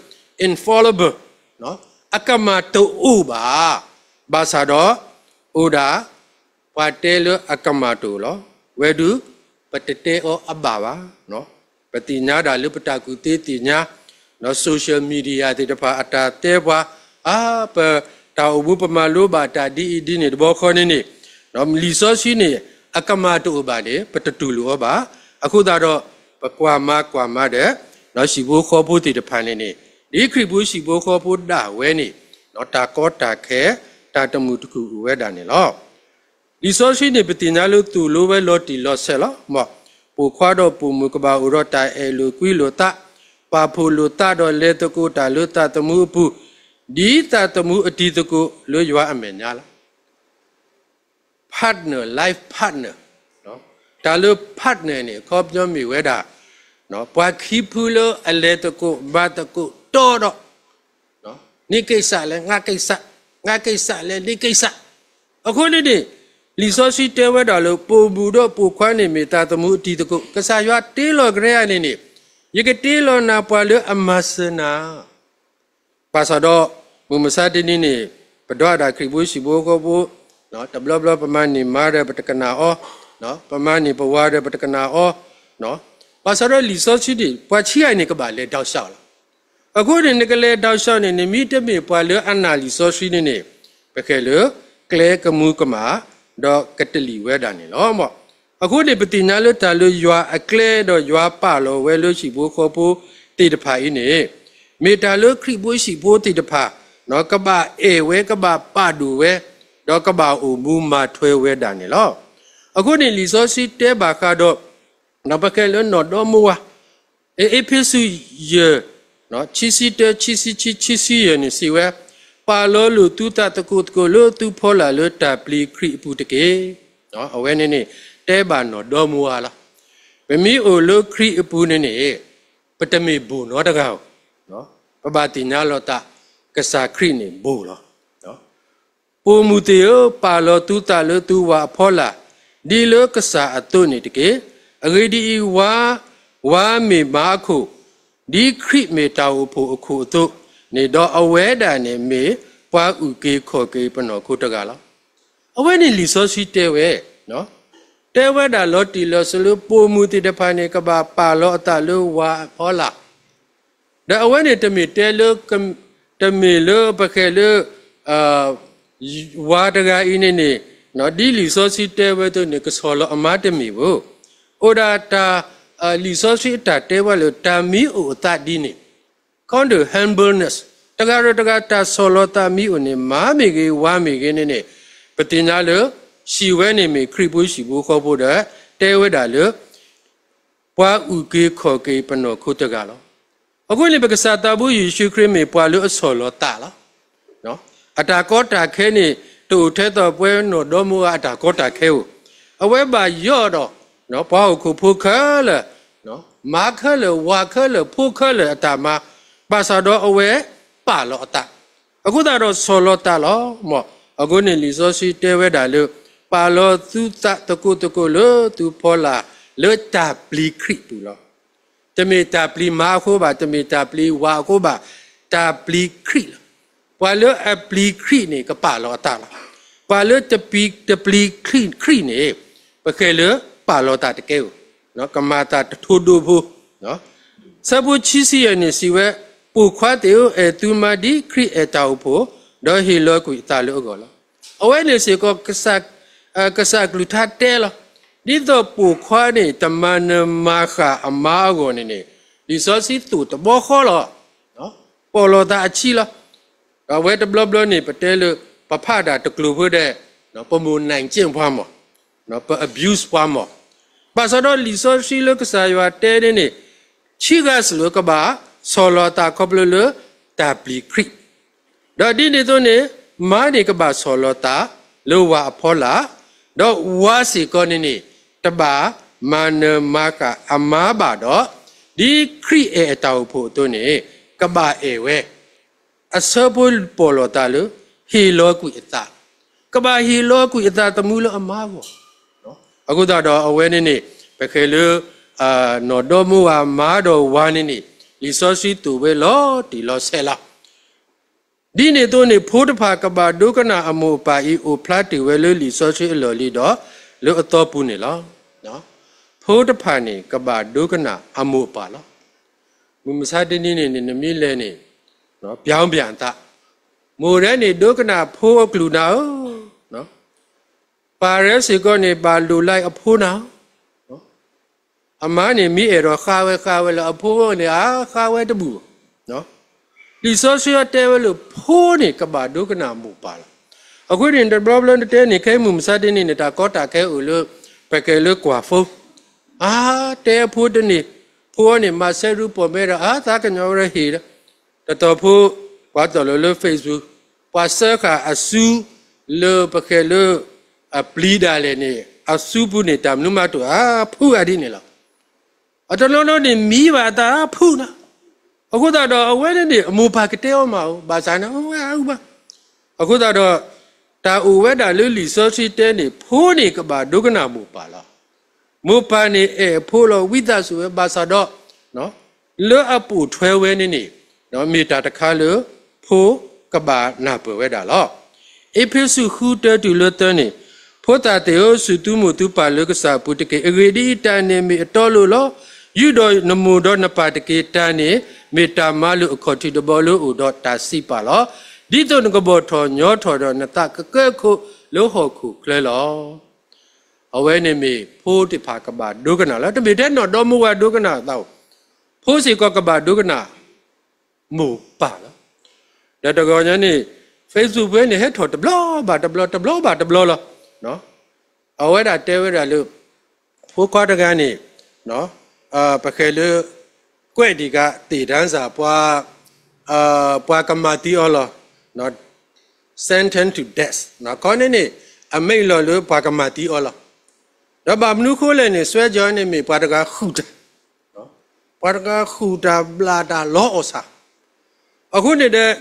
infallible, အကမၣ်တအိၣ်ဘၣ်. ဘၣ်ဆၣ်ဒီး အိၣ်ဒၣ် ပှၤတဲလၢအကမၣ်တအိၣ်လီၤ. ဝဲဒုး ပတတဲအီၤအဘၣ်ဘၣ်. ပသ့ၣ်ညါဒၣ်လၢပတၢ်ကူၣ်သ့သ့ၣ်ညါ social media သ့ၣ်တဖၣ်အတၢ်တဲပှၤ, အါ ပတၢ်အိၣ်မူပမၤလိဘၣ်တၢ်ဒ်အံၤဒ်န့ၣ်တဘျီဃီန့ၣ်န့ၣ်, လံာ်စီဆှံန့ၣ် အကမၣ်တအိၣ်ဘၣ်န့ၣ် ပတတူၢ်လိာ်အီၤဘၣ်. အဃိသတးဒီး ပကွၢ်မၤကွၢ်မၤဒီး ဟံၣ်ဖိဃီဖိသ့ၣ်တဖၣ်န့ၣ်န့ၣ် ဒ်ခရံာ်ဖိဟံၣ်ဖိဃီဖိဒၣ်ဝဲန့ၣ် တၢ်ကီတၢ်ခဲ တၢ်တမုာ်တခုၣ်အိၣ်ဝဲဒၣ်န့ၣ်လီၤ. လံာ်စီဆှံန့ၣ် ပသ့ၣ်ညါလၢသိၣ်လိဝဲလီၤတံၢ်လီၤဆဲးလီၤ. မ်ပိာ်ခွါဒီးပိာ်မုၣ်ကဘၣ်အိၣ်ဒီးတၢ်အဲၣ်လိာ်ကွံလိာ်သး, ပာ်ဖှိၣ်လိာ်သးဒီးလဲၤသကိးတၢ်လၢသးသမူအပူၤ, ဒ်သးသမူအတံၤသကိးလၢယွၤအမဲာ်ညါလီၤ. partner, life partner, တၢ်လၢ partner န့ၣ် အခီပညီမ့ၢ်ဝဲဒၣ် ပှၤခံဖုလၢအလဲၤသကိးဘၣ်သကိးတီဒီး နကိစ္စလဲၣ်, ငါကိစ္စ, ငါကိစ္စလဲၣ်, နကိစ္စ. အဃိန့ၣ်န့ၣ် လံာ်စီဆှံတဲဝဲဒၣ်လၢ ပိာ်မုၣ်ဒီးပိာ်ခွါန့ၣ်မ့ၢ်သးသမူအတံၤသကိး, ကစၢ်ယွၤတ့လီၤကရၢအံၤန့ၣ်န့ၣ်, ယကတ့လီၤနၤပှၤလၢအမၤစၢၤနၤ ဘၣ်ဆၣ်ဒီး မုၢ်မဆါတနံၤန့ၣ် ပဒီးဒၣ်ခရံာ်ဖိဟံၣ်ဖိဃီဖိ, တဘျီဘျီပမၤန့ၢ်မါဒီးပတကနၣ်အီၤ, ပမၤန့ၢ်ပဝၤဒီးပတကနၣ်အီၤ, ဘၣ်ဆၣ်ဒီးလံာ်စီဆှံန့ၣ် ပှၤဆံးအံၤန့ၣ်ကဘၣ်လဲၤဒီးစၢလီၤ. အဃိန့ၣ် နကလဲၤဒီးစၢန့ၣ် နမ့ၢ်တမ့ၢ်ပှၤလၢအနာ်လံာ်စီဆှံန့ၣ်န့ၣ် ပဃဲလၢ ကျဲကမူကမၣ် ဒီးကတလံာ်ဝဲဒၣ်န့ၣ်လီၤ. အဃိန့ၣ် ပသ့ၣ်ညါလၢတၢ်လၢယွၤအကျဲဒီးယွၤပာ်လီၤဝဲလၢဟံၣ်ဖိဃီဖိသ့ၣ်တဖၣ်အံၤန့ၣ် မ့ၢ်တၢ်လၢခရံာ်ဖိဟံၣ်ဖိသ့ၣ်တဖၣ် ကဘၣ်အဲၣ်ဝဲ ကဘၣ်ပာ်ဒိၣ်ဝဲ ဒီးကဘၣ်အိၣ်မူမၤထွဲဝဲဒၣ်န့ၣ်လီၤ. အဃိန့ၣ် လံာ်စီဆှံတဲဘၣ်ဃးဒီး ပဃဲလၢနီၢ်ဒီမါဝၤ အ့းဖ့းစူး ယဲၢ် ခံဆံတၢ ခံဆံခံ ခံဆံယဲၢ်န့ၣ်စံးဝဲ, ပာ်လီၤလိာ်သုသးသကိးသကိးလၢသုဖီလာ်လၢတၢ်ပျံၤခရံာ်အပူၤတက့ၢ်. အဝဲန့ၣ်န့ၣ် တဲဘၣ်နီၢ်ဒီမါဝၤလီၤ. ပမ့ၢ်အိၣ်လၢခရံာ်အပူၤန့ၣ်န့ၣ် ပတမ့ၢ်ဘိၣ်နီတဂၤဧိၤ, ပဘၣ်သ့ၣ်ညါလီၤသး ကစၢ်ခရံာ်န့ၣ်ဘိၣ်လီၤ. ပိာ်မုၣ်သ့ၣ်ဧၢ, ပာ်လီၤသုသးလၢသုဝၤအဖီလာ်, ဒ်လၢကစၢ်အသိးန့ၣ်တက့ၢ်. အဂ့ၢ်ဒ်အံၤ, ဝၤ, ဝၤမ့ၢ်မါအခိၣ်, ဒ်ခရံာ်မ့ၢ်တၢ်အိၣ်ဖှိၣ်အခိၣ်အသိးန့ၣ်ဒီး အဝဲဒၣ်န့ၣ်မ့ၢ်ပှၤအုၣ်က့ၤခီၣ်က့ၤပနီၢ်ခိတဂၤလီၤ. အဝဲန့ၣ်လံာ်စီဆှံတဲဝဲ, တဲဝဲဒၣ်လီၤတံၢ်လီၤဆဲးလၢပိာ်မုၣ်သ့ၣ်တဖၣ်န့ၣ် ကဘၣ်ပာ်လီၤအသးလၢဝၤအဖီလာ် ဒီးအဝဲန့ၣ်တမ့ၢ်တဲလၢ တမ့ၢ်လၢပဃဲၤလၢ ဝၤတဂၤအံၤန့ၣ်န့ၣ် ဒ်လံာ်စီဆှံတဲဝဲအသိးန့ၣ် ကဆီၣ်လီၤအမါတမ့ၢ်ဘၣ်. အိၣ်ဒၣ်တၢ် လံာ်စီဆှံအတၢ်တဲဝဲလၢတၢ်မံအိၣ်အသးဒ်န့ၣ် called humbleness, တဂၤဒီးတဂၤတၢ်ဆီၣ်လီၤသးမံအိၣ်န့ၣ် မါမ့ၢ်ဂ့ၤ ဝၤမ့ၢ်ဂ့ၤန့ၣ်န့ၣ် ပသ့ၣ်ညါလၢ ဟံၣ်ဝဲန့ၣ်မ့ၢ်ခရံာ်ဖိဟံၣ်ဖိဃီဖိဒီး တဲဝဲဒၣ်လၢ ပှၤအုၣ်က့ၤခီၣ်က့ၤပနီၢ်ခိတဂၤလီၤ. အဃိန့ၣ် ပကစၢ်သးဘိယ့ၣ်ၡူးခရံာ်မ့ၢ်ပှၤလၢအဆီၣ်လီၤသးလီၤ. အတၢ်ကီတၢ်ခဲန့ၣ် တအိၣ်ထဲသိးပဝဲနီၢ်ဒီမါဝၤအတၢ်ကီတၢ်ခဲဧိၤ, အဝဲဘၣ်ယိးဒီး ပှၤဟီၣ်ခိၣ်ဖိခဲလၢာ်, မါခဲလၢာ် ဝၤခဲလၢာ် ဖိခဲလၢာ်အတၢ်မၤ, ဘၣ်ဆၣ်ဒီးအဝဲပာ်လီၤအသး, အဃိသတးဒီးဆီၣ်လီၤသးလီၤ. မ့ၢ်အဃိန့ၣ် လံာ်စီဆှံတဲဝဲဒၣ်လၢ ပာ်လီၤသုသးသကိးသကိးလၢသုဖီလာ်လၢတၢ်ပျံၤခရံာ်အပူၤလီၤ. တမ့ၢ်တၢ်ပျံၤမါအဃိဘၣ်, တမ့ၢ်တၢ်ပျံၤဝၤအဃိဘၣ်, တၢ်ပျံၤခရံာ်လီၤ. ပှၤလၢအပျံၤခရံာ်န့ၣ် ကပာ်လီၤအသးလီၤ. ပှၤလၢတပျံၤ တပျံၤခရံာ် ခရံာ်န့ၣ် ပဃဲၤလၢပာ်လီၤသးတကဲဧိၤ, ကမၤသးတထိဒိဖိ ဆၢဖိခံဆံယဲၢ်န့ၣ်စံးဝဲ, ပိာ်ခွါသ့ၣ်ဧၢ, အဲၣ်သုမါဒ်ခရံာ်အဲၣ်တၢ်အိၣ်ဖှိၣ်, ဒီးဟ့ၣ်လီၤကွံာ်အသးလၢအဂီၢ်လီၤ. အဝဲန့ၣ်စ့ၢ်ကီး ကစၢ်ကလုၢ်ကထါတဲလီၤ. ဒ်သိးပိာ်ခွါန့ၣ် တမၤနၢၤမၤဃၣ်အမါအဂီၢ်န့ၣ်န့ၣ် လံာ်စီဆှံသိၣ်တဘီဃီလီၤ. ပိာ်လီၤသးအဆံလီၤ. ဒီးအဝဲတဘျီဘျီန့ၣ် ပတဲလၢ ပဖးတၢ်တကျိၤဖိဒီး ပမိၣ်နၢ်ကၠ့ၣ်ပှၤမး, ပ abuse ပှၤမး. ဘၣ်ဆၣ်ဒီးလံာ်စီဆှံလၢကစၢ်ယွၤတဲန့ၣ်န့ၣ် ခံဂၤစ့ၢ်ကီးကဘၣ်ဆီၣ်လီၤသးခီဖျိလၢတၢ်ပျံၤခရံာ်, ဒီးဒ်န့ၣ်အသိးန့ၣ် မါန့ၣ်ကဘၣ်ဆီၣ်လီၤသးလၢဝၤအဖီလာ်, ဒီးဝၤစ့ၢ်ကီးန့ၣ်န့ၣ် တဘၣ်မၤနၢၤမၤဃၣ်အမါဘၣ်ဒီး ဒ်ခရံာ်အဲၣ်အတၢ်အိၣ်ဖှိၣ်အသိးန့ၣ် ကဘၣ်အဲၣ်ဝဲ အဆၢဖိပိာ်လီၤသးလၢ ဟ့ၣ်လီၤကွံာ်အသး, ကဘၣ်ဟ့ၣ်လီၤကွံာ်အသးသမူလၢအမါအဂီၢ်. အဃိသတးဒီးအဝဲန့ၣ်န့ၣ် ပဃဲၤလၢ နီၢ်ဒီမါဝၤမါဒီးဝၤန့ၣ်န့ၣ် လံာ်စီဆှံသိၣ်ဝဲလီၤတံၢ်လီၤဆဲးလီၤ. ဒ်န့ၣ်အသိးန့ၣ် ဖိတဖၣ်ကဘၣ်ဒိကနၣ်အမိၢ်အပၢ်အံၤ အိၣ်ဖျါတ့ၢ်ဝဲလၢလံာ်စီဆှံအလီၢ်လံၤဒီး လၢအသီပူၤန့ၣ်လီၤ. ဖိတဖၣ်န့ၣ် ကဘၣ်ဒိကနၣ်အမိၢ်အပၢ်လီၤ. မုၢ်မဆါတနံၤန့ၣ်န့ၣ် နမ့ၢ်လဲၤန့ၣ် ပျီပျီအသး, မိၢ်ရဲန့ၣ် ဒိကနၣ်ဖိအကလုၢ်နၤဧၢ, ပၢ်ရဲစ့ၢ်ကီးန့ၣ် ဘၣ်လိၣ်လၢအဖိနၤဧၢ. အမါန့ၣ် မ့ၢ်အဲၣ်ဒိးဃါဝဲဃါဝဲလၢအဖိန့ၣ် အဃါဝဲတဘူၣ်ဘၣ်. လံာ်စီဆှံအတဲဝဲလၢဖိန့ၣ် ကဘၣ်ဒိကနၣ်မိၢ်ပၢ်လီၤ. အဃိန့ၣ် တဘျီဘျီနတဲန့ၣ် ခဲမုၢ်မဆါတနံၤန့ၣ် တၢ်ကီတၢ်ခဲအိၣ်လၢ ပကဲလၢကွၢ်ဖိ အါ တဲအဖိတန့ၢ်, ဖိအီၤန့ၣ် မၤစဲရူပီၣ်မဲဒီး အါ သးကညီၤဝဲဒီးဟ့ၣ်ဒီး တတီၤဖိ ပှၤတီၢ်လီၤလၢ Facebook ပှၤစၢဃာ်အစု လၢပဃဲၤလၢ အပျံၤဒၣ်လဲာ်န့ၣ် အစုပူၤန့ၣ် တၢ်မနုၤမးတအိၣ် အါ ဖုဂၤဒ်န့ၣ်လီၤ. အတနီၤနီၤန့ၣ် မံဘၣ်အသးဖုနၤ. အဃိသတးဒီး အဝဲန့ၣ်န့ၣ် အမိၢ်ပၢ်ကတဲအီၤမးဧိၤ ဘၣ်ဆၣ်န့ၣ် အဝဲအါအူဘၣ်. အဃိသတးဒီး တၢ်အိၣ်ဝဲဒၣ်လၢလံာ်စီဆှံတဲန့ၣ် ဖိန့ၣ်ကဘၣ်ဒိကနၣ်မိၢ်ပၢ်လီၤ. မိၢ်ပၢ်န့ၣ်အဲၣ်အဖိလီၤ ဝံသးစူၤဝဲ ဘၣ်ဆၣ်ဒီး လၢအပိာ်ထွဲဝဲန့ၣ်န့ၣ် မ့ၢ်တၢ်တခါလၢ ဖိကဘၣ်နၢ်ပၢၢ်ဝဲဒၣ်လီၤ. အ့းဖ့းစူး ဃု တၢတုၤလၢသၢန့ၣ်, ဖိသၣ်သ့ၣ်ဧၢ, စူၢ်သုမိၢ်သုပၢ်လၢကစၢ်အပူၤတက့ၢ်. အဂ့ၢ်ဒ်အံၤ, တၢ်န့ၣ်မ့ၢ်အတီအလိၤလီၤ. ယူးဒီးနမိၢ်ဒီးနပၢ်တက့ၢ်. တၢ်န့ၣ်မ့ၢ်တၢ်မၤလိာ်အခီၣ်ထံးတဘီလၢအအိၣ်ဒီးတၢ်စံးပာ်လီၤ. ဒ်သိးနကဘီၣ်ထီၣ်ညီထီၣ်ဒီးနသးကကၢခိၣ်လၢဟီၣ်ခိၣ်ချၢလီၤ. အဝဲန့ၣ်မ့ၢ်ဖိသ့ၣ်တဖၣ်ကဘၣ်ဒိကနၣ်လီၤ. တမ့ၢ်ထဲနီၢ်ဒီမါဝၤဒိကနၣ်အသးဧိၤ, ဖိစ့ၢ်ကီးကဘၣ်ဒိကနၣ် မိၢ်ပၢ်လီၤ. ဒီးတဂီၤညါန့ၣ် Facebook ဖဲန့ၣ် ဟဲထီၣ်တဘျီဘၣ်တဘျီ တဘျီဘၣ်တဘျီလီၤ. အဝဲဒၣ်တဲဝဲဒၣ်လၢ ဖိခွါတဂၤန့ၣ် ပဃဲၤလၢ ကွဲးဒံးကး သ့ၣ်ဒၢစၢ် ပှၤ ပှၤကမၤသံအီၤလီၤ. Sentence to death ခီန့ၣ်န့ၣ် အမိန့်လီၤလၢပှၤကမၤသံအီၤလီၤ. ဒီးဘၣ်မနုၤဃိလဲၣ်န့ၣ် စွဲကီၤန့ၣ်မ့ၢ်ပှၤတဂၤဃုာ်တၢ် ပှၤတဂၤဃုာ်တၢ်ဘျးတၢ်လီၤအီၣ်ဆၣ်. အဃိန့ၣ်ဒီး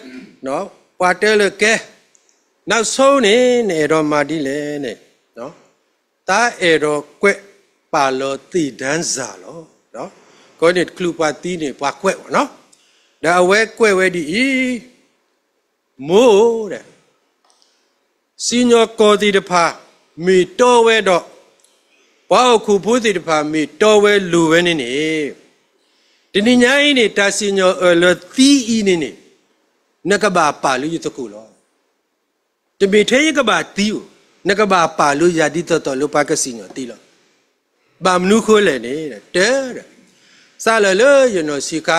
ပှၤတဲလၢကဲ နောက်ဆုံးန့ၣ် နအဲၣ်ဒိးမၤဒ်လဲၣ်န့ၣ် တၢ်အဲၣ်ဒိးကွဲးပာ်လီၤသ့ၣ်ဒၢစၢ်လီၤ. ခီန့ၣ်တချုးပှၤသံန့ၣ် ပှၤကွဲးဝဲနီၤ. ဒီးအဝဲကွဲးဝဲဒ်အံၤ မိၢ်ဧၢ စံၣ်ညီၣ်ကွီၢ်သ့ၣ်တဖၣ် မ့ၢ်တီဝဲဒီး ပှၤဟီၣ်ခိၣ်ဖိသ့ၣ်တဖၣ် မ့ၢ်တီဝဲလိၤဝဲန့ၣ်န့ၣ် တနံၤညါအံၤန့ၣ် တၢ်စံၣ်ညီၣ်အၢၣ်လီၤသံအံၤန့ၣ်န့ၣ် နကဘၣ်ပာ်လၢယသကိးလီၤ. တမ့ၢ်ထဲယကဘၣ်သံဧိၤ, နကဘၣ်ပာ်လၢယၤဒ်သိးသိးလၢပှၤကစံၣ်ညီၣ်သံလီၤ. ဘၣ်မနုၤဃိလဲၣ်န့ၣ်, တၢ်, စးလၢာ်လၢယနီၢ်ဆံးခါ,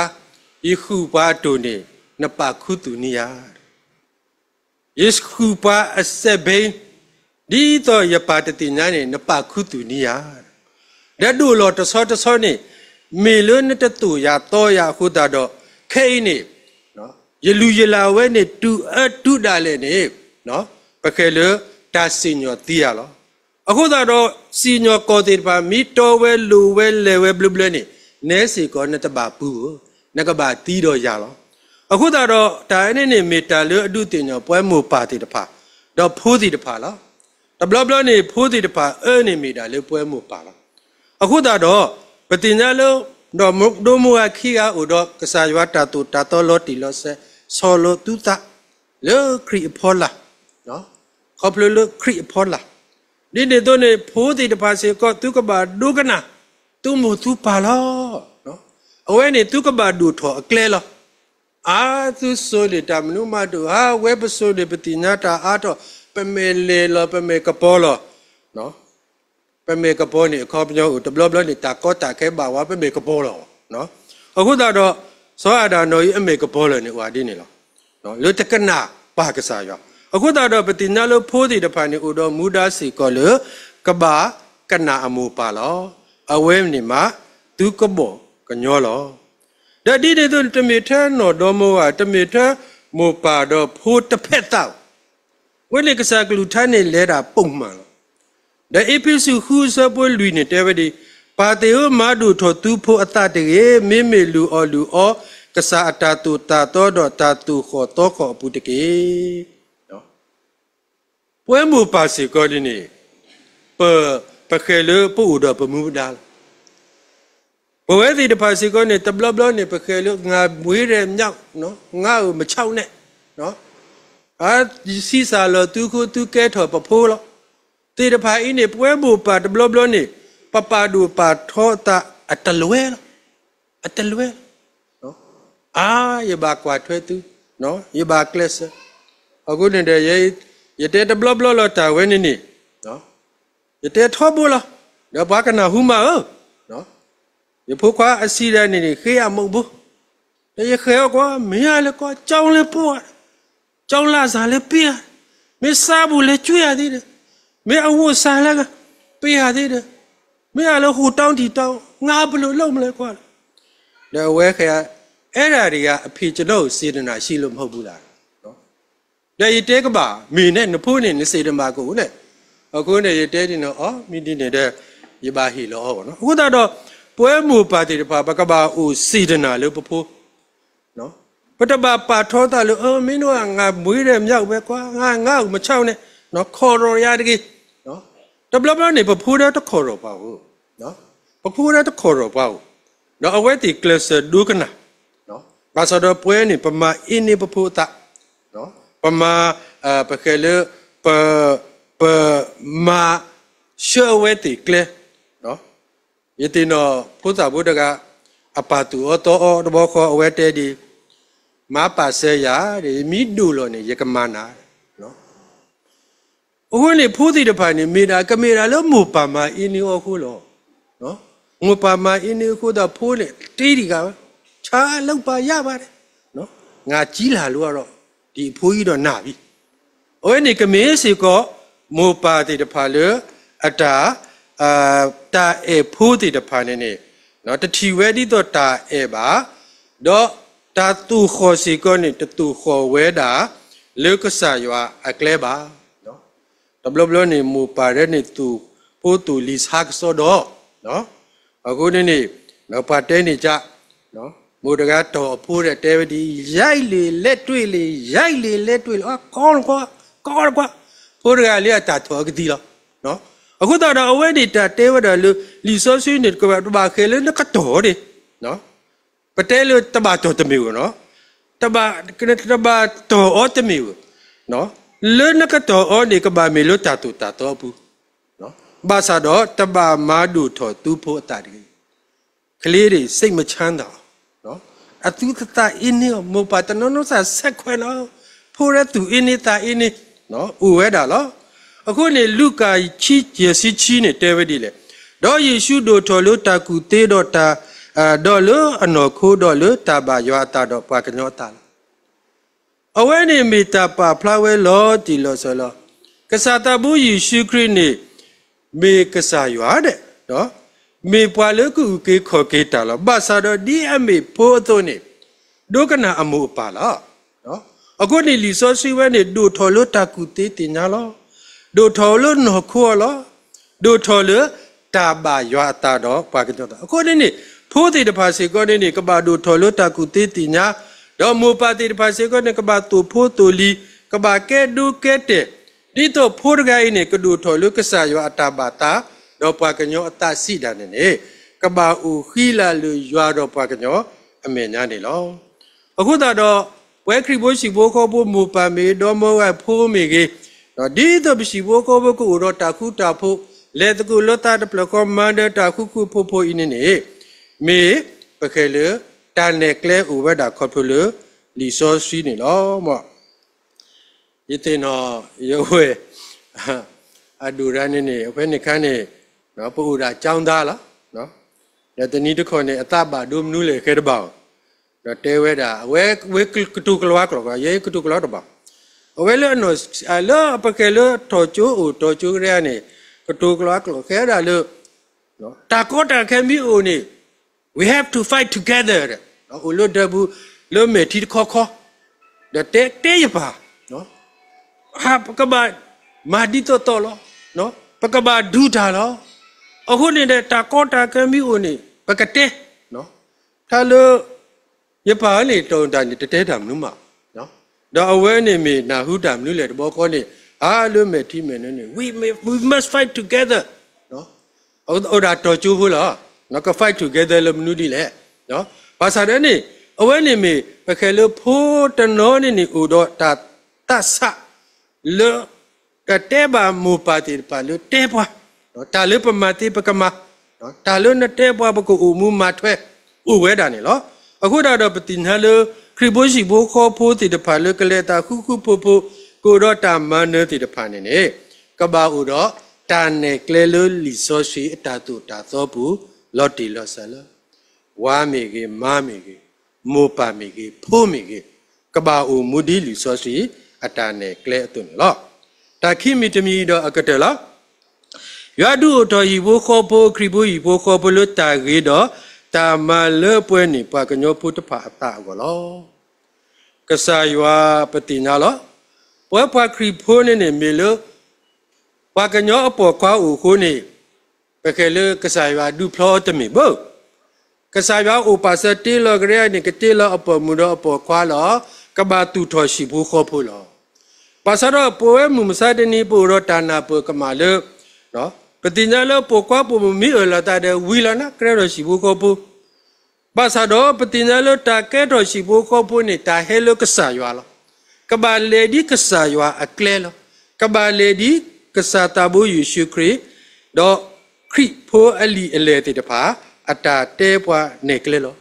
ယဃုပှၤအတိၢ်န့ၣ် နပာ်ခူသူၣ်န့ၢ်ယၤ ယဃုပှၤအစဲးဘ့, ဒ်သိးယပာ်တသ့ၣ်ညါန့ၣ် နပာ်ခူသူၣ်န့ၢ်ယၤ, ဒီးဒိၣ်လီၤတဆီတဆီန့ၣ် မ့ၢ်လၢနတသိၣ်ယၤသီယၤအဃိသတးဒီး, ခဲအံၤန့ၣ် ယလုၢ်ယလၢ်ဝဲန့ၣ် တုၤအၢတုၤဒၣ်လဲာ်န့ၣ် ပဃဲၤလၢတၢ်စံၣ်ညီၣ်သံယၤလီၤ. အဃိသတးဒီး စံၣ်ညီၣ်ကွီၢ်သ့ၣ်တဖၣ် မ့ၢ်တီဝဲလိၤဝဲလဲၤဝဲဘျၢဘျၢန့ၣ် နဲစ့ၢ်ကီးနတဘၣ်ပူၤဧိၤ, နကဘၣ်သံဒီးယၤလီၤ. အဃိသတးဒီး တၢ်အံၤန့ၣ်န့ၣ် မ့ၢ်တၢ်လၢအဒုးသ့ၣ်ညါပဝဲမိၢ်ပၢ်သ့ၣ်တဖၣ် ဒီးဖိသ့ၣ်တဖၣ်လီၤ. တဘျီဘျီန့ၣ် ဖိသ့ၣ်တဖၣ်အၢန့ၣ်မ့ၢ်ဒၣ်လၢပဝဲမိၢ်ပၢ်လီၤ. အဃိသတးဒီး ပသ့ၣ်ညါလၢ ဒီးဒိၣ်မိၢ်ဝၤခံဂၤအိၣ်ဒီးကစၢ်ယွၤတၢ်သိၣ်တၢ်သီလီၤတံၢ်လီၤဆဲး ဆီၣ်လီၤသုသး လၢခရံာ်အဖီလာ်, ခီဖျိလၢခရံာ်အဖီလာ်, ဒ်န့ၣ်အသိးန့ၣ် ဖိသ့ၣ်တဖၣ်စ့ၢ်ကီး သုကဘၣ်ဒိကနၣ် သုမိၢ်သုပၢ်လီၤ. အဝဲန့ၣ်သုကဘၣ်ဒိၣ်ထီၣ်အကျဲလီၤ. အါ သုစိၤန့ၣ် တၢ်မနုၤမးတအိၣ်, အါ ဝဲပစိၤန့ၣ် ပသ့ၣ်ညါတၢ်အါထီၣ်, ပမဲာ်လဲၤလီၤ ပမဲာ်ကပီၤလီၤ. ပမဲာ်ကပီၤန့ၣ် အခီပညီအိၣ် တဘျီဘျီန့ၣ် တၢ်ကီတၢ်ခဲဘၣ်ဝဲ ပမဲာ်ကပီၤလီၤ. အဃိသတးဒီး စီၤအၤဒၣ်နီၢ်အံၤအမဲာ်ကပီၤလီၤန့ၣ် အိၣ်ဒ်န့ၣ်လီၤ. လၢတကနၣ်ပၢ်ကစၢ်ယွၤ. အဃိသတးဒီး ပသ့ၣ်ညါလၢဖိသ့ၣ်တဖၣ်န့ၣ် အိၣ်ဒီးမူဒါစ့ၢ်ကီးလၢ ကဘၣ်ကနၣ်အမိၢ်ပၢ်လီၤ. အဝဲန့ၣ်မး သုကဘီၣ်ကညီလီၤ. ဒီးဒ်န့ၣ်အသိးန့ၣ် တမ့ၢ်ထဲနီၢ်ဒီမိၢ်ဝၤ, တမ့ၢ်ထဲမိၢ်ပၢ်ဒီးဖိတဖျၢၣ်သးဧိၤ, အဝဲန့ၣ်ကစၢ်ကလုၢ်ကထါန့ၣ် လဲၤဒၣ်ပိာ်မးလီၤ. ဒီးအ့းဖ့းစူး ဃု အဆၢဖိလွံၢ်န့ၣ် တဲဝဲဒ်အံၤ, ပၢ်သ့ၣ်ဧၢ, မၤဒိၣ်ထီၣ်သုဖိအသးတဂ့ၤ, မ့မ့ၢ်လုၢ်အီၣ်လုၢ်အီ ကစၢ်အတၢ်သိၣ်တၢ်သီဒီးတၢ်သူၣ်ဃီၣ်သီဃီၣ်အပူၤတက့ၢ်. ပဝဲမိၢ်ပၢ်စ့ၢ်ကီးဒ်န့ၣ် ပ, ပဃဲၤလၢပအိၣ်ဒီးပမူပဒါလီၤ. ပဝဲသ့ၣ်တဖၣ်စ့ၢ်ကီးန့ၣ် တဘျီဘျီန့ၣ် ပဃဲၤလၢ ငါမွေးတဲ့မြောက်, ငါ့ကိုမခြောက်နဲ့, အါ, ဆံးစၢ်လီၤသုဃိသုကဲထီၣ်ပဖိလီၤ. သ့ၣ်တဖၣ်အံၤန့ၣ် ပဝဲမိၢ်ပၢ်တဘျီဘျီန့ၣ် ပပာ်ဒိၣ်ပာ်ထီအသးအတလွဲလီၤ. အတလွဲလီၤ. အါ, ယဘၣ်ကွၢ်ထွဲသု, ယဘၣ်ကျဲးစၢး. အဃိန့ၣ်ဒီး ယ, ယတဲတဘျီဘျီလီၤတၢ်ဝဲန့ၣ်န့ၣ်, ယတဲထီဘိလီၤ. ဒီးပှၤကနၢ်ဟူမးဧၢ, ယဖိခွါအဆံးဒၣ်န့ၣ်န့ၣ် ဃ့အမုၢ်ဘိ, ဒီးယဃဲၤအီၤကွၢ်, မ့ၢ်အါလဲၣ်ကွၢ်, ကျောင်းလည်းပို့ရတယ်, ကျောင်းလစာလည်းပေးရတယ်, မင်းစားဖို့လည်းကျွေးရသေးတယ်, မင်းအဝတ်အစားလည်းပေးရသေးတယ်, မင်းကလည်းဟိုတောင်းဒီတောင်း, ငါဘယ်လိုလုပ်မလဲကွၢ်. ဒီးအဝဲဃဲၤ, အဲဒါတွေကအဖေကျွန်တော်ကိုစေတနာရှိလို့မဟုတ်ဘူးလား. ဒီးယတဲကဘၣ်, မ့ၢ်န့ၣ် နဖိန့ၣ် နစေတနာကအိၣ်န့ၣ်, အဃိန့ၣ် ယတဲဒ်န့ၣ်, အီ, မ့ၢ်ဒ်န့ၣ်ဒီး ယဘၣ်ဟ့ၣ်လီၤအီၤဘၣ်နီၤ. အဃိသတးဒီး ပဝဲမိၢ်ပၢ်သ့ၣ်တဖၣ် ပကဘၣ်အိၣ်စေတနာလၢပဖိ ပတဘၣ်ပာ်ထီသးလၢ မင်းတို့က ငါမွေးတဲ့မြောက်ပဲကွၢ်, ငါ့ကိုမခြောက်နဲ့, ခိးရီၣ်ယၤတဂ့ၤ. တဘျီဘျီန့ၣ် ပဖိဒီးတခိးရီၣ်ပှၤဧိၤ, ပဖိဒီးတခိးရီၣ်ပှၤဧိၤ, ဒီးအဝဲသ့ၣ်ကျဲးစၢးဒိကနၣ်, ဘၣ်ဆၣ်ဒီးပဝဲန့ၣ် ပမၤအ့န့ပဖိအသး, ပမၤ, ပဃဲလၢ, ပ, ပမၤဆှၢအဝဲသ့ၣ်ကျဲ ယသ့ၣ်နီၣ်ဖိသၣ်ဖိတဂၤ, အပၢ်သူၣ်အီၣ်သီအီၣ်တဘျီဃီ အဝဲတဲဒ်အံၤ, မၤပာ်စၢၤယၤ, ယမ့ၢ်ဒိၣ်လီၤန့ၣ် ယကမၤနၤ. အဃိန့ၣ် ဖိသ့ၣ်တဖၣ်န့ၣ် မ့ၢ်ဒၣ်ကမ့ၢ်ဒၣ်လၢမိၢ်ပၢ်မၤအ့န့အီၤအဃိလီၤ. မိၢ်ပၢ်မၤအ့န့အဃိဒီးဖိန့ၣ် တ့တံၢ်ဂၤဝဲ, ဆါလုပ်ပါရပါတယ်, ငါကြီးလာလို့ကတော့ ဒီအဖိကြီးတော့နာပြီ. အဝဲန့ၣ်ကမ့ၢ်စ့ၢ်ကီး မိၢ်ပၢ်သ့ၣ်တဖၣ်လၢ အတၢ်, တၢ်အဲၣ်ဖိသ့ၣ်တဖၣ်န့ၣ်န့ၣ်, တထံၣ်ဝဲဒ်သိးတၢ်အဲၣ်ဘၣ်, ဒီးတၢ်သူၣ်ဃီၣ်စ့ၢ်ကီးန့ၣ် တသူၣ်ဃီၣ်ဝဲဒၣ် လၢကစၢ်ယွၤအကျဲဘၣ်. တဘျီဘျီန့ၣ် မိၢ်ပၢ်ဒဲန့ၣ် သူၣ်ဖိသူၣ်လံၤဆါကစီဒီး, အဃိန့ၣ်န့ၣ် ပှၤတဲန့ၣ်က, မိၢ်တဂၤတီၢ်အဖိဒီးတဲဝဲဒ်အံၤ, ရိုက်လေ လက်တွေ့လေ, ရိုက်လေ လက်တွေ့လေ, အကီလကွၢ်, ကီလကွၢ်, ဖိတဂၤလၢအတၢ်ထီၣ်အကသံလီၤ. အဃိသတးဒီး အဝဲန့ၣ်တၢ်တဲဝဲဒၣ်လၢ လံာ်စီဆှံန့ၣ် တဘၣ်ဃဲလၢနကတီၢ်အီၤန့ၣ်, ပတဲလၢတဘၣ်တီၢ်တမ့ၢ်ဧိၤနီၤ, တဘၣ်, တဘၣ်တီၢ်အီၤတမ့ၢ်ဧိၤ, လၢနကတီၢ်အီၤန့ၣ် ကဘၣ်မ့ၢ်လၢတၢ်သိၣ်တၢ်သီအပူၤ, ဘၣ်ဆၣ်ဒီးတဘၣ်မၤဒိၣ်ထီၣ်သုဖိအသးတဂ့ၤ. ကလေးတွေ စိတ်မချမ်းသာအောင် အသူသးအ့န့အီၤ, မိၢ်ပၢ်တနီၤနီၤသးဆဲးခွဲးနီၤ, ဖိရဲသူၣ်အ့န့သးအ့န့, အိၣ်ဝဲဒၣ်လီၤ. အဃိန့ၣ် လူၤကၣ် ယဲၢ်ဆံဆံ န့ၣ်တဲဝဲဒ်လဲၣ်. ဒီးယ့ၣ်ၡူးဒိၣ်ထီၣ်လၢတၢ်ကူၣ်သ့ဒီးတၢ်, ဒီးလၢအနီၢ်ခိဒီးလၢတၢ်ဘၣ်ယွၤအသးဒီးပှၤကညီအသးလီၤ. အဝဲန့ၣ်မ့ၢ်တၢ်ပာ်ဖျါဝဲလီၤတံၢ်လီၤဆဲးလီၤ. ကစၢ်သးဘိယ့ၣ်ၡူးခရံာ်န့ၣ် မ့ၢ်ကစၢ်ယွၤဒဲး, မ့ၢ်ပှၤလၢကအုၣ်က့ၤခီၣ်က့ၤတၢ်လီၤ. ဘၣ်ဆၣ်ဒီးဒ်အမ့ၢ်ဖိအသိးန့ၣ် ဒိကနၣ်အမိၢ်အပၢ်လီၤ. အဃိန့ၣ်လံာ်စီဆှံဝဲန့ၣ် ဒိၣ်ထီၣ်လၢတၢ်ကူၣ်သ့သ့ၣ်ညါလီၤ. ဒိၣ်ထီၣ်လၢနီၢ်ခိအီၤလီၤ. ဒိၣ်ထီၣ်လၢတၢ်ဘၣ်ယွၤအသးဒီးပှၤကညီအသး. အဃိန့ၣ်န့ၣ် ဖိသ့ၣ်တဖၣ်စ့ၢ်ကီးန့ၣ်န့ၣ် ကဘၣ်ဒိၣ်ထီၣ်လၢတၢ်ကူၣ်သ့သ့ၣ်ညါ, ဒီးမိၢ်ပၢ်သ့ၣ်တဖၣ်စ့ၢ်ကီးန့ၣ် ကဘၣ်သိၣ်ဖိသိၣ်လံၤ, ကဘၣ်ကဲဒိကဲတဲာ်, ဒ်သိးဖိတဂၤအံၤန့ၣ် ကဒိၣ်ထီၣ်လၢကစၢ်ယွၤအတၢ်ဘၣ်သး ဒီးပှၤကညီအသးစံးဒၣ်န့ၣ်န့ၣ် ကဘၣ်အိၣ်ဃံလၤလၢယွၤဒီးပှၤကညီအမဲာ်ညါန့ၣ်လီၤ. အဃိသတးဒီး ပဝဲခရံာ်ဖိဟံၣ်ဖိဃီဖိ မိၢ်ပၢ်မ့ၢ်ဂ့ၤ ဒီမါဝၤဖိမ့ၢ်ဂ့ၤ, ဒ်သိးပဟံၣ်ဖိဃီဖိကအိၣ်ဒီးတၢ်ဃူတၢ်ဖိး, လဲၤသကိးလိာ်သးတဖျၢၣ်ဃီ မၤနၢၤတၢ်ဃူဃူဖိးဖိးအံၤန့ၣ်န့ၣ် မ့ၢ်ပဃဲၤလၢတၢ်နဲၣ်ကျဲအိၣ်ဝဲဒၣ်ခီဖျိလၢလံာ်စီဆှံန့ၣ်လီၤ. ယသ့ၣ်နီၣ် ယဝဲၢ် အဒိၣ်ရၤန့ၣ်န့ၣ် အဝဲန့ၣ်ခါန့ၣ် ပအိၣ်ဒၣ်ကၠီသါလီၤ. ဒီးတနံၤတခီန့ၣ် အသးဘၣ်ဒိမနုၤလဲၣ်ဃဲတဘၣ်အီၤ, ဒီးတဲဝဲဒၣ် အဝဲ ဝဲကတိၤကလၤကျိာ် ယဲကတိၤကလၤတဘၣ်, အဝဲလၢအနီၢ် လၢပဃဲၤလၢထီၣ်ကၠိအိၣ်ထီၣ်ကၠိကရၢန့ၣ် ကတိၤကလၤကျိာ်ဃဲဒၣ်လၢ တၢ်ကီတၢ်ခဲမ့ၢ်အိၣ်န့ၣ် we have to fight together အိၣ်လၢဒၢးပူၤ လၢမဲာ်ထံတခီခီ, ဒီးတဲတဲယပၢ် ပကဘၣ်မၤဒ်သိးသိးလီၤ, ပကဘၣ်ဒုးတၢ်လီၤ. အဃိန့ၣ်ဒီး တၢ်ကီတၢ်ခဲမ့ၢ်အိၣ်န့ၣ် ပကတဲ ထါလၢ ယပၢ်န့ၣ် တၢ်န့ၣ် တတဲတၢ်မနုၤမး, ဒီးအဝဲန့ၣ်မ့ၢ်နၢ်ဟူတၢ်မနုၤလဲၣ်တဘျီဃီန့ၣ် အါလၢမဲာ်ထံမဲာ်နိန့ၣ် we, we must fight together, အိၣ်ဒၣ်ထီၣ်ကၠိဖိလီၤ, က fight together လၢမနုၤဒ်လဲၣ်. ဘၣ်ဆၣ်ဒီးန့ၣ် အဝဲန့ၣ်မ့ၢ် ပဃဲၤလၢဖိတနီၤန့ၣ်န့ၣ် အိၣ်ဒီးတၢ်သးဆး လၢ ကတဲဘၣ်မိၢ်ပၢ်သ့ၣ်တဖၣ်လၢတဲပှၤ, တၢ်လၢပမၤသ့ပကမၤ, တၢ်လၢနတဲပှၤပကအိၣ်မူမၤထွဲ အိၣ်ဝဲဒၣ်န့ၣ်လီၤ. အဃိသတးဒီးပသ့ၣ်ညါလၢ ခရံာ်ဖိဟံၣ်ဖိဃီဖိသ့ၣ်တဖၣ်လၢကလဲၤအသးဃူဃူဖိးဖိး ကအိၣ်ဒီးတၢ်မၤနၢၤသ့ၣ်တဖၣ်န့ၣ်န့ၣ် ကဘၣ်အိၣ်ဒီးတၢ်နဲၣ်ကျဲလၢလံာ်စီဆှံအတၢ်သိၣ်တၢ်သီပူၤ လီၤတံၢ်လီၤဆဲးလၢ ဝၤမ့ၢ်ဂ့ၤ, မါမ့ၢ်ဂ့ၤ, မိၢ်ပၢ်မ့ၢ်ဂ့ၤ, ဖိမ့ၢ်ဂ့ၤ, ကဘၣ်အိၣ်မူဒ်လံာ်စီဆှံ အတၢ်နဲၣ်ကျဲအသိးန့ၣ်လီၤ. တၢ်ခံမံၤတမံၤဒီးအကတၢၢ်လီၤ. ယွၤဒုးအိၣ်ထီၣ်ဟံၣ်ဖိဃီဖိ ခရံာ်ဖိဟံၣ်ဖိဃီဖိလၢတၢ်ဂ့ၤဒီး တၢ်မၤလၢပှဲၤန့ၣ် ပှၤကညီဖိတဖၣ်အသးအဂီၢ်လီၤ. ကစၢ်ယွၤပသ့ၣ်ညါလီၤ. ပဝဲပှၤခရံာ်ဖိန့ၣ်န့ၣ် မ့ၢ်လၢ ပှၤကညီအပိာ်ခွါအိၣ်အဃိန့ၣ် ပဃဲၤလၢကစၢ်ယွၤဒုးဖျီအီၤတမ့ၢ်ဘၣ်. ကစၢ်ယွၤအိၣ်ပာ်စၢၤတ့လီၤကရၢန့ၣ် ကတ့လီၤအပိာ်မုၣ်ဒီးအပိာ်ခွါလီၤ. ကဘၣ်သူၣ်ထီၣ်ဟံၣ်ဖိဃီဖိလီၤ. ဘၣ်ဆၣ်ဒီးပဝဲမုၢ်မဆါတနံၤ ပအိၣ်ဒီးတၢ်နၢ်ပၢၢ်ကမၣ်လၢ ပသ့ၣ်ညါလၢပိာ်ခွါပိာ်မုၣ်မ့ၢ်အၢၣ်လီၤသးဒီး ဝံၤလီၤနးကရၢဒီးဟံၣ်ဖိဃီဖိ ဘၣ်ဆၣ်ဒီးပသ့ၣ်ညါလၢတၢ်ကဲထီၣ်ဟံၣ်ဖိဃီဖိန့ၣ် တၢ်ဟဲလၢကစၢ်ယွၤလီၤ. ကဘၣ်လဲၤဒ်ကစၢ်ယွၤအကျဲလီၤ. ကဘၣ်လဲၤဒ်ကစၢ်သးဘိယ့ၣ်ၡူးခရံာ် ဒီးခရံာ်ဖိအလံာ်အလဲၢ်သ့ၣ်တဖၣ် အတၢ်တဲပှၤနဲၣ်ကျဲလီၤ.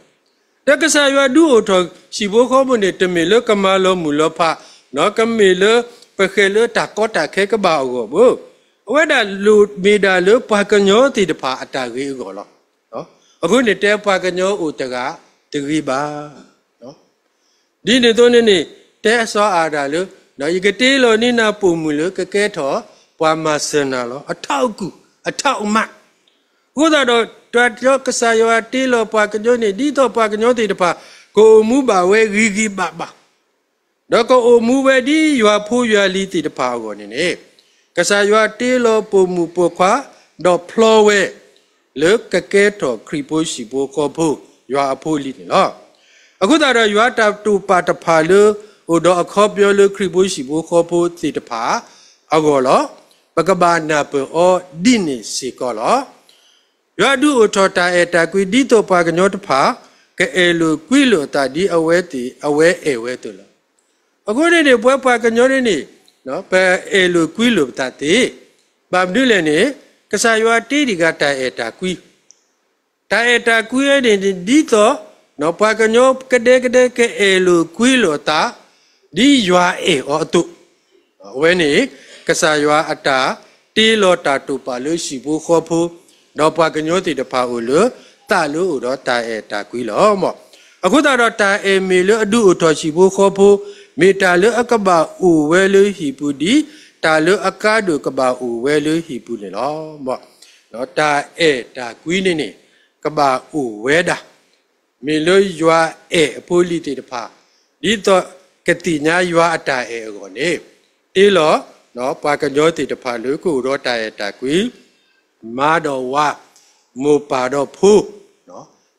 ဒီးကစၢ်ယွၤဒုးအိၣ်ထီၣ်ဟံၣ်ဖိဃီဖိန့ၣ် တမ့ၢ်လၢကမၤလီၤမုၢ်လီၤဖး, ဒီးကမ့ၢ်လၢပဃဲၤလၢတၢ်ကီတၢ်ခဲကဘၣ်အဂီၢ်ဘၣ်. အဝဲဒၣ်လိၣ်မ့ၢ်ဒၣ်လၢပှၤကညီသ့ၣ်တဖၣ်အတၢ်ဂ့ၤအဂီၢ်လီၤ. အဃိန့ၣ်တဲပှၤကညီအိၣ်တဂၤတဂ့ၤဘၣ်. ဒ်န့ၣ်အသိးန့ၣ်န့ၣ် တဲအစီၤအၤဒၣ်လၢ ယကတ့လီၤန့ၢ်နၤပိာ်မုၣ်လၢကကဲထီၣ်ပှၤမၤစၢၤနၤလီၤ. အထးအကူၣ် အထးအမး အဃိသတးဒီး တၢ်ကစၢ်ယွၤတ့လီၤပှၤကညီန့ၣ် ဒ်သိးပှၤကညီသ့ၣ်တဖၣ် ကအိၣ်မူဘၣ်ဝဲဂ့ၤဂ့ၤဘၣ်ဘၣ် ဒီးကအိၣ်မူဝဲဒ်ယွၤဖိယွၤလံၤသ့ၣ်တဖၣ်အဂီၢ်န့ၣ်န့ၣ် ကစၢ်ယွၤတ့လီၤပိာ်မုၣ်ပိာ်ခွါ ဒီးဖျီဝဲ လၢကကဲထီၣ်ခရံာ်ဖိဟံၣ်ဖိဃီဖိ ယွၤအဖိအလံၤန့ၣ်လီၤ. အဃိသတးဒီးယွၤတၢ်တိာ်ပာ်တဖၣ်လၢ အိၣ်ဒီးအခီပညီလၢခရံာ်ဖိဟံၣ်ဖိဃီဖိသ့ၣ်တဖၣ်အဂီၢ်လီၤ. ပကဘၣ်နၢ်ပၢၢ်အီၤဒ်န့ၣ်စ့ၢ်ကီးလီၤ. ယွၤဒုးအိၣ်ထီၣ်တၢ်အဲၣ်တၢ်ကွံဒ်သိးပှၤကညီတဖၣ် ကအဲၣ်လိာ်ကွံလိာ်အသးဒ်အဝဲသ့ၣ်အဝဲအဲၣ်ဝဲအသိးလီၤ. အဃိန့ၣ်န့ၣ် ပဝဲပှၤကညီန့ၣ်န့ၣ် ပအဲၣ်လိာ်ကွံလိာ်ပသးသ့, ဘၣ်မနုၤလဲၣ်န့ၣ် ကစၢ်ယွၤတ့တံၢ်ဂၤတၢ်အဲၣ်တၢ်ကွံ တၢ်အဲၣ်တၢ်ကွံဝဲန့ၣ်န့ၣ် ဒ်သိး ပှၤကညီကဒဲကဒဲကအဲၣ်လိာ်ကွံလိာ်အသး ဒ်ယွၤအဲၣ်အီၤအသိး, အဝဲန့ၣ် ကစၢ်ယွၤအတၢ်တ့လီၤတၢ်တိာ်ပာ်လၢဟံၣ်ဖိဃီဖိ, ဒီးပှၤကညီသ့ၣ်တဖၣ်အိၣ်လၢသးလၢအအိၣ်ဒီးတၢ်အဲၣ်တၢ်ကွံလီၤ. အဃိသတးဒီး တၢ်အဲၣ်မ့ၢ်လၢအဒုးအိၣ်ထီၣ်ဟံၣ်ဖိဃီဖိ, မ့ၢ်တၢ်လၢအကဘၣ်အိၣ်ဝဲလၢဟံၣ်ပူၤဒ် တၢ်လၢအကါဒိၣ်ကဘၣ်အိၣ်ဝဲလၢဟံၣ်ပူၤန့ၣ်လီၤ. တၢ်အဲၣ်တၢ်ကွံန့ၣ်န့ၣ် ကဘၣ်အိၣ်ဝဲဒၣ် မ့ၢ်လၢယွၤအဲၣ်အဖိအလံၤသ့ၣ်တဖၣ်, ဒ်သိးကသ့ၣ်ညါယွၤအတၢ်အဲၣ်အဂီၢ်န့ၣ်, တ့လီၤပှၤကညီသ့ၣ်တဖၣ်လၢကအိၣ်ဒီးတၢ်အဲၣ်တၢ်ကွံ, မါဒီးဝၤ, မိၢ်ပၢ်ဒီးဖိ,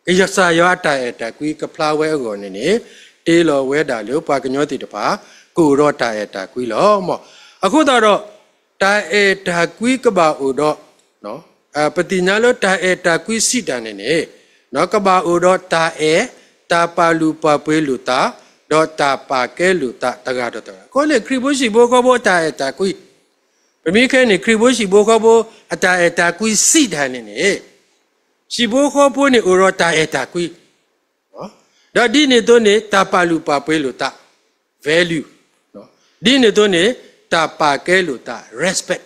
ကစၢ်ယွၤအတၢ်အဲၣ်တၢ်ကွံကဖျါဝဲအဂီၢ်န့ၣ်န့ၣ်, တ့လီၤဝဲဒၣ်လၢပှၤကညီသ့ၣ်တဖၣ် ကအိၣ်ဒီးတၢ်အဲၣ်တၢ်ကွံလီၤ. အဃိသတးဒီး တၢ်အဲၣ်တၢ်ကွံကဘၣ်အိၣ်ဒီး ပသ့ၣ်ညါလၢတၢ်အဲၣ်တၢ်ကွံစံးတၢ်န့ၣ်န့ၣ်, ကဘၣ်အိၣ်ဒီးတၢ်အဲၣ်, တၢ်ပာ်လုၢ်ပာ်ပှ့ၤလိာ်သး, ဒီးတၢ်ပာ်ကဲလိာ်သးတဂၤဒီးတဂၤ. အဃိန့ၣ် ခရံာ်ဖိဟံၣ်ဖိဃီဖိအတၢ်အဲၣ်တၢ်ကွံ, ပမ့ၢ်ခဲန့ၣ် ခရံာ်ဖိဟံၣ်ဖိဃီဖိအတၢ်အဲၣ်တၢ်ကွံစံးတၢ်န့ၣ်န့ၣ်, ဟံၣ်ဖိဃီဖိန့ၣ်အိၣ်ဒီးတၢ်အဲၣ်တၢ်ကွံ ဒီးဒ်န့ၣ်အသိးန့ၣ် တၢ်ပာ်လုၢ်ပာ်ပှ့ၤလိာ်သး, value, ဒ်န့ၣ်အသိးန့ၣ် တၢ်ပာ်ကဲလိာ်သး, respect.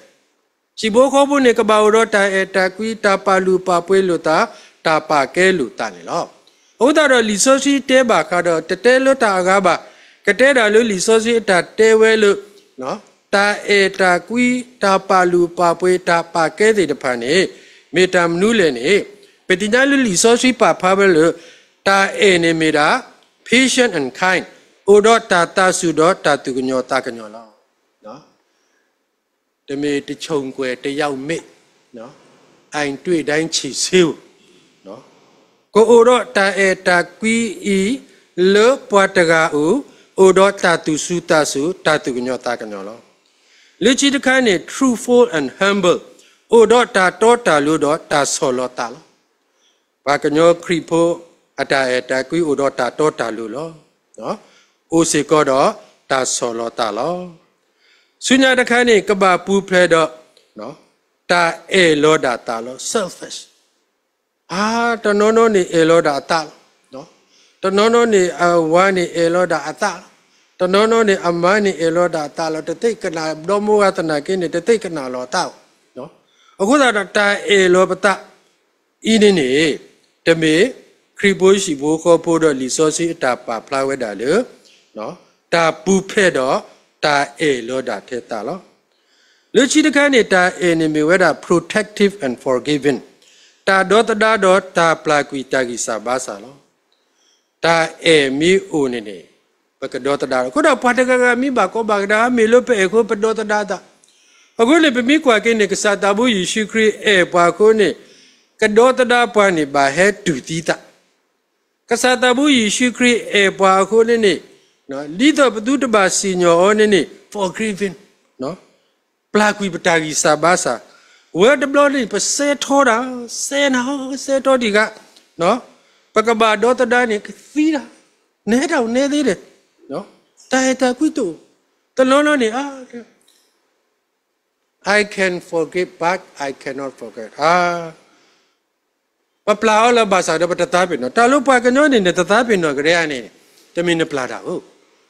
ဟံၣ်ဖိဃီဖိန့ၣ် ကဘၣ်အိၣ်ဒီးတၢ်အဲၣ်တၢ်ကွံ, တၢ်ပာ်လုၢ်ပာ်ပှ့ၤလိာ်သး, တၢ်ပာ်ကဲလိာ်သးန့ၣ်လီၤ. အဃိသတးဒီး လံာ်စီဆှံတဲဘၣ်ဃးဒီး တတဲလၢတၢ်အဂၤဘၣ်, ကတဲဒၣ်လၢလံာ်စီဆှံအတၢ်တဲဝဲလၢ တၢ်အဲၣ်တၢ်ကွံ, တၢ်ပာ်လုၢ်ပာ်ပှ့ၤ, တၢ်ပာ်ကဲသ့ၣ်တဖၣ်န့ၣ် မ့ၢ်တၢ်မနုၤလဲၣ်န့ၣ်, ပသ့ၣ်ညါလၢလံာ်စီဆှံပာ်ဖျါဝဲလၢ တၢ်အဲၣ်န့ၣ်မ့ၢ်ဒၣ် patient and kind, အိၣ်ဒီးတၢ်သးစူၤဒီးတၢ်သူၣ်ကညီၤသးကညီၤလီၤ. တမ့ၢ်တဆိၣ်ကွဲးတယောက်မ့ၢ် အိမ်တွင်းတိုင်းခြေဆင်း, ကအိၣ်ဒီးတၢ်အဲၣ်တၢ်ကွံအံၤ လၢပှၤတဂၤအအိၣ်, အိၣ်ဒီးတၢ်သူၣ်စူၤသးစူၤ တၢ်သူၣ်ကညီၤသးကညီၤလီၤ. လၢခံတခါန့ၣ် truthful and humble, အိၣ်ဒီးတၢ်တီတၢ်လိၤဒီးတၢ်ဆီၣ်လီၤသးလီၤ. ပှၤကညီခရံာ်ဖိအတၢ်အဲၣ်တၢ်ကွံအိၣ်ဒီးတၢ်တီတၢ်လိၤလီၤ. အိၣ်စ့ၢ်ကီးဒီးတၢ်ဆီၣ်လီၤသးလီၤ. ဆူညါတခါန့ၣ် ကဘၣ်ပူၤဖျဲးဒီး တၢ်အဲၣ်လီၤဒၣ်သးလီၤ, selfish. အါ, တနီၤနီၤန့ၣ်အဲၣ်လီၤဒၣ်အသးလီၤ. တနီၤနီၤန့ၣ်အဝၤန့ၣ်အဲၣ်လီၤဒၣ်အသးလီၤ. တနီၤနီၤန့ၣ်အမါန့ၣ်အဲၣ်လီၤဒၣ်အသးလီၤ. တသ့ၣ်ကနၣ်ဒီမိၢ်ဝၤသနာ်က့န့ၣ် တသ့ၣ်ကနၣ်လီၤအသးဘၣ်. အဃိသတးဒီး တၢ်အဲၣ်လီၤပသး အံၤန့ၣ်န့ၣ် တမ့ၢ်ခရံာ်ဖိဟံၣ်ဖိဃီဖိဒီးလံာ်စီဆှံအတၢ်ပာ်ဖျါဝဲဒၣ်လၢ တၢ်ပူၤဖျဲးဒီးတၢ်အဲၣ်လီၤဒၣ်ထဲသးလီၤ. လၢခံတခါန့ၣ် တၢ်အဲၣ်န့ၣ်မ့ၢ်ဝဲဒၣ် protective and forgiving, တၢ်ဒီသဒၣ်ဒီးတၢ်ပျၢ်ကွံာ်တၢ်ဂံၢ်စၢ်ဘါစၢ်လီၤ. တၢ်အဲၣ်မ့ၢ်အိၣ်န့ၣ်န့ၣ် ပကဒီသဒၣ်. အဃိဒီးပှၤတဂၤဂၤမ့ၢ်ဘၣ်ကီဘၣ်ခဲဒၣ် မ့ၢ်လၢပအဲၣ်အဃိပဒီသဒၣ်သး. အဃိန့ၣ် ပမ့ၢ်ကွၢ်က့ၤန့ၣ် ကစၢ်သးဘိယ့ၣ်ၡူးခရံာ်အဲၣ်ပှၤအဃိန့ၣ် ကဒီသဒၣ်ပှၤန့ၣ် ဘၣ်ဟဲတူၢ်သံသး. ကစၢ်သးဘိယ့ၣ်ၡူးခရံာ်အဲၣ်ပှၤအဃိန့ၣ်န့ၣ် ဒ်သိးပသုတဘၣ်စံၣ်ညီၣ်အီၤန့ၣ်န့ၣ် forgiving, ပျၢ်ကွံာ်ပတၢ်ဂံၢ်စၢ်ဘါစၢ်. ဝဲတဘျီန့ၣ် ပစဲထီတၢ်, စဲနၤ, စဲထီတံၢ်ဃာ်, ပကဘၣ်ဒီသဒၣ်န့ၣ် ကသံတၢ်, နဲတၢ်နဲသ့ဒီး တၢ်အဲၣ်တၢ်ကွံတအိၣ်, တနီၤနီၤန့ၣ် I can forgive, but I cannot forget. ပပျၢ်အီၤလၢၤဘၣ်ဆၣ်ဒီး ပတသးပ့ၤနီၣ်. တၢ်လၢပှၤကညီန့ၣ် နတသးပ့ၤနီၣ်ကဒါန့ၣ် တမ့ၢ်နပျၢ်တၢ်ဧိၤ.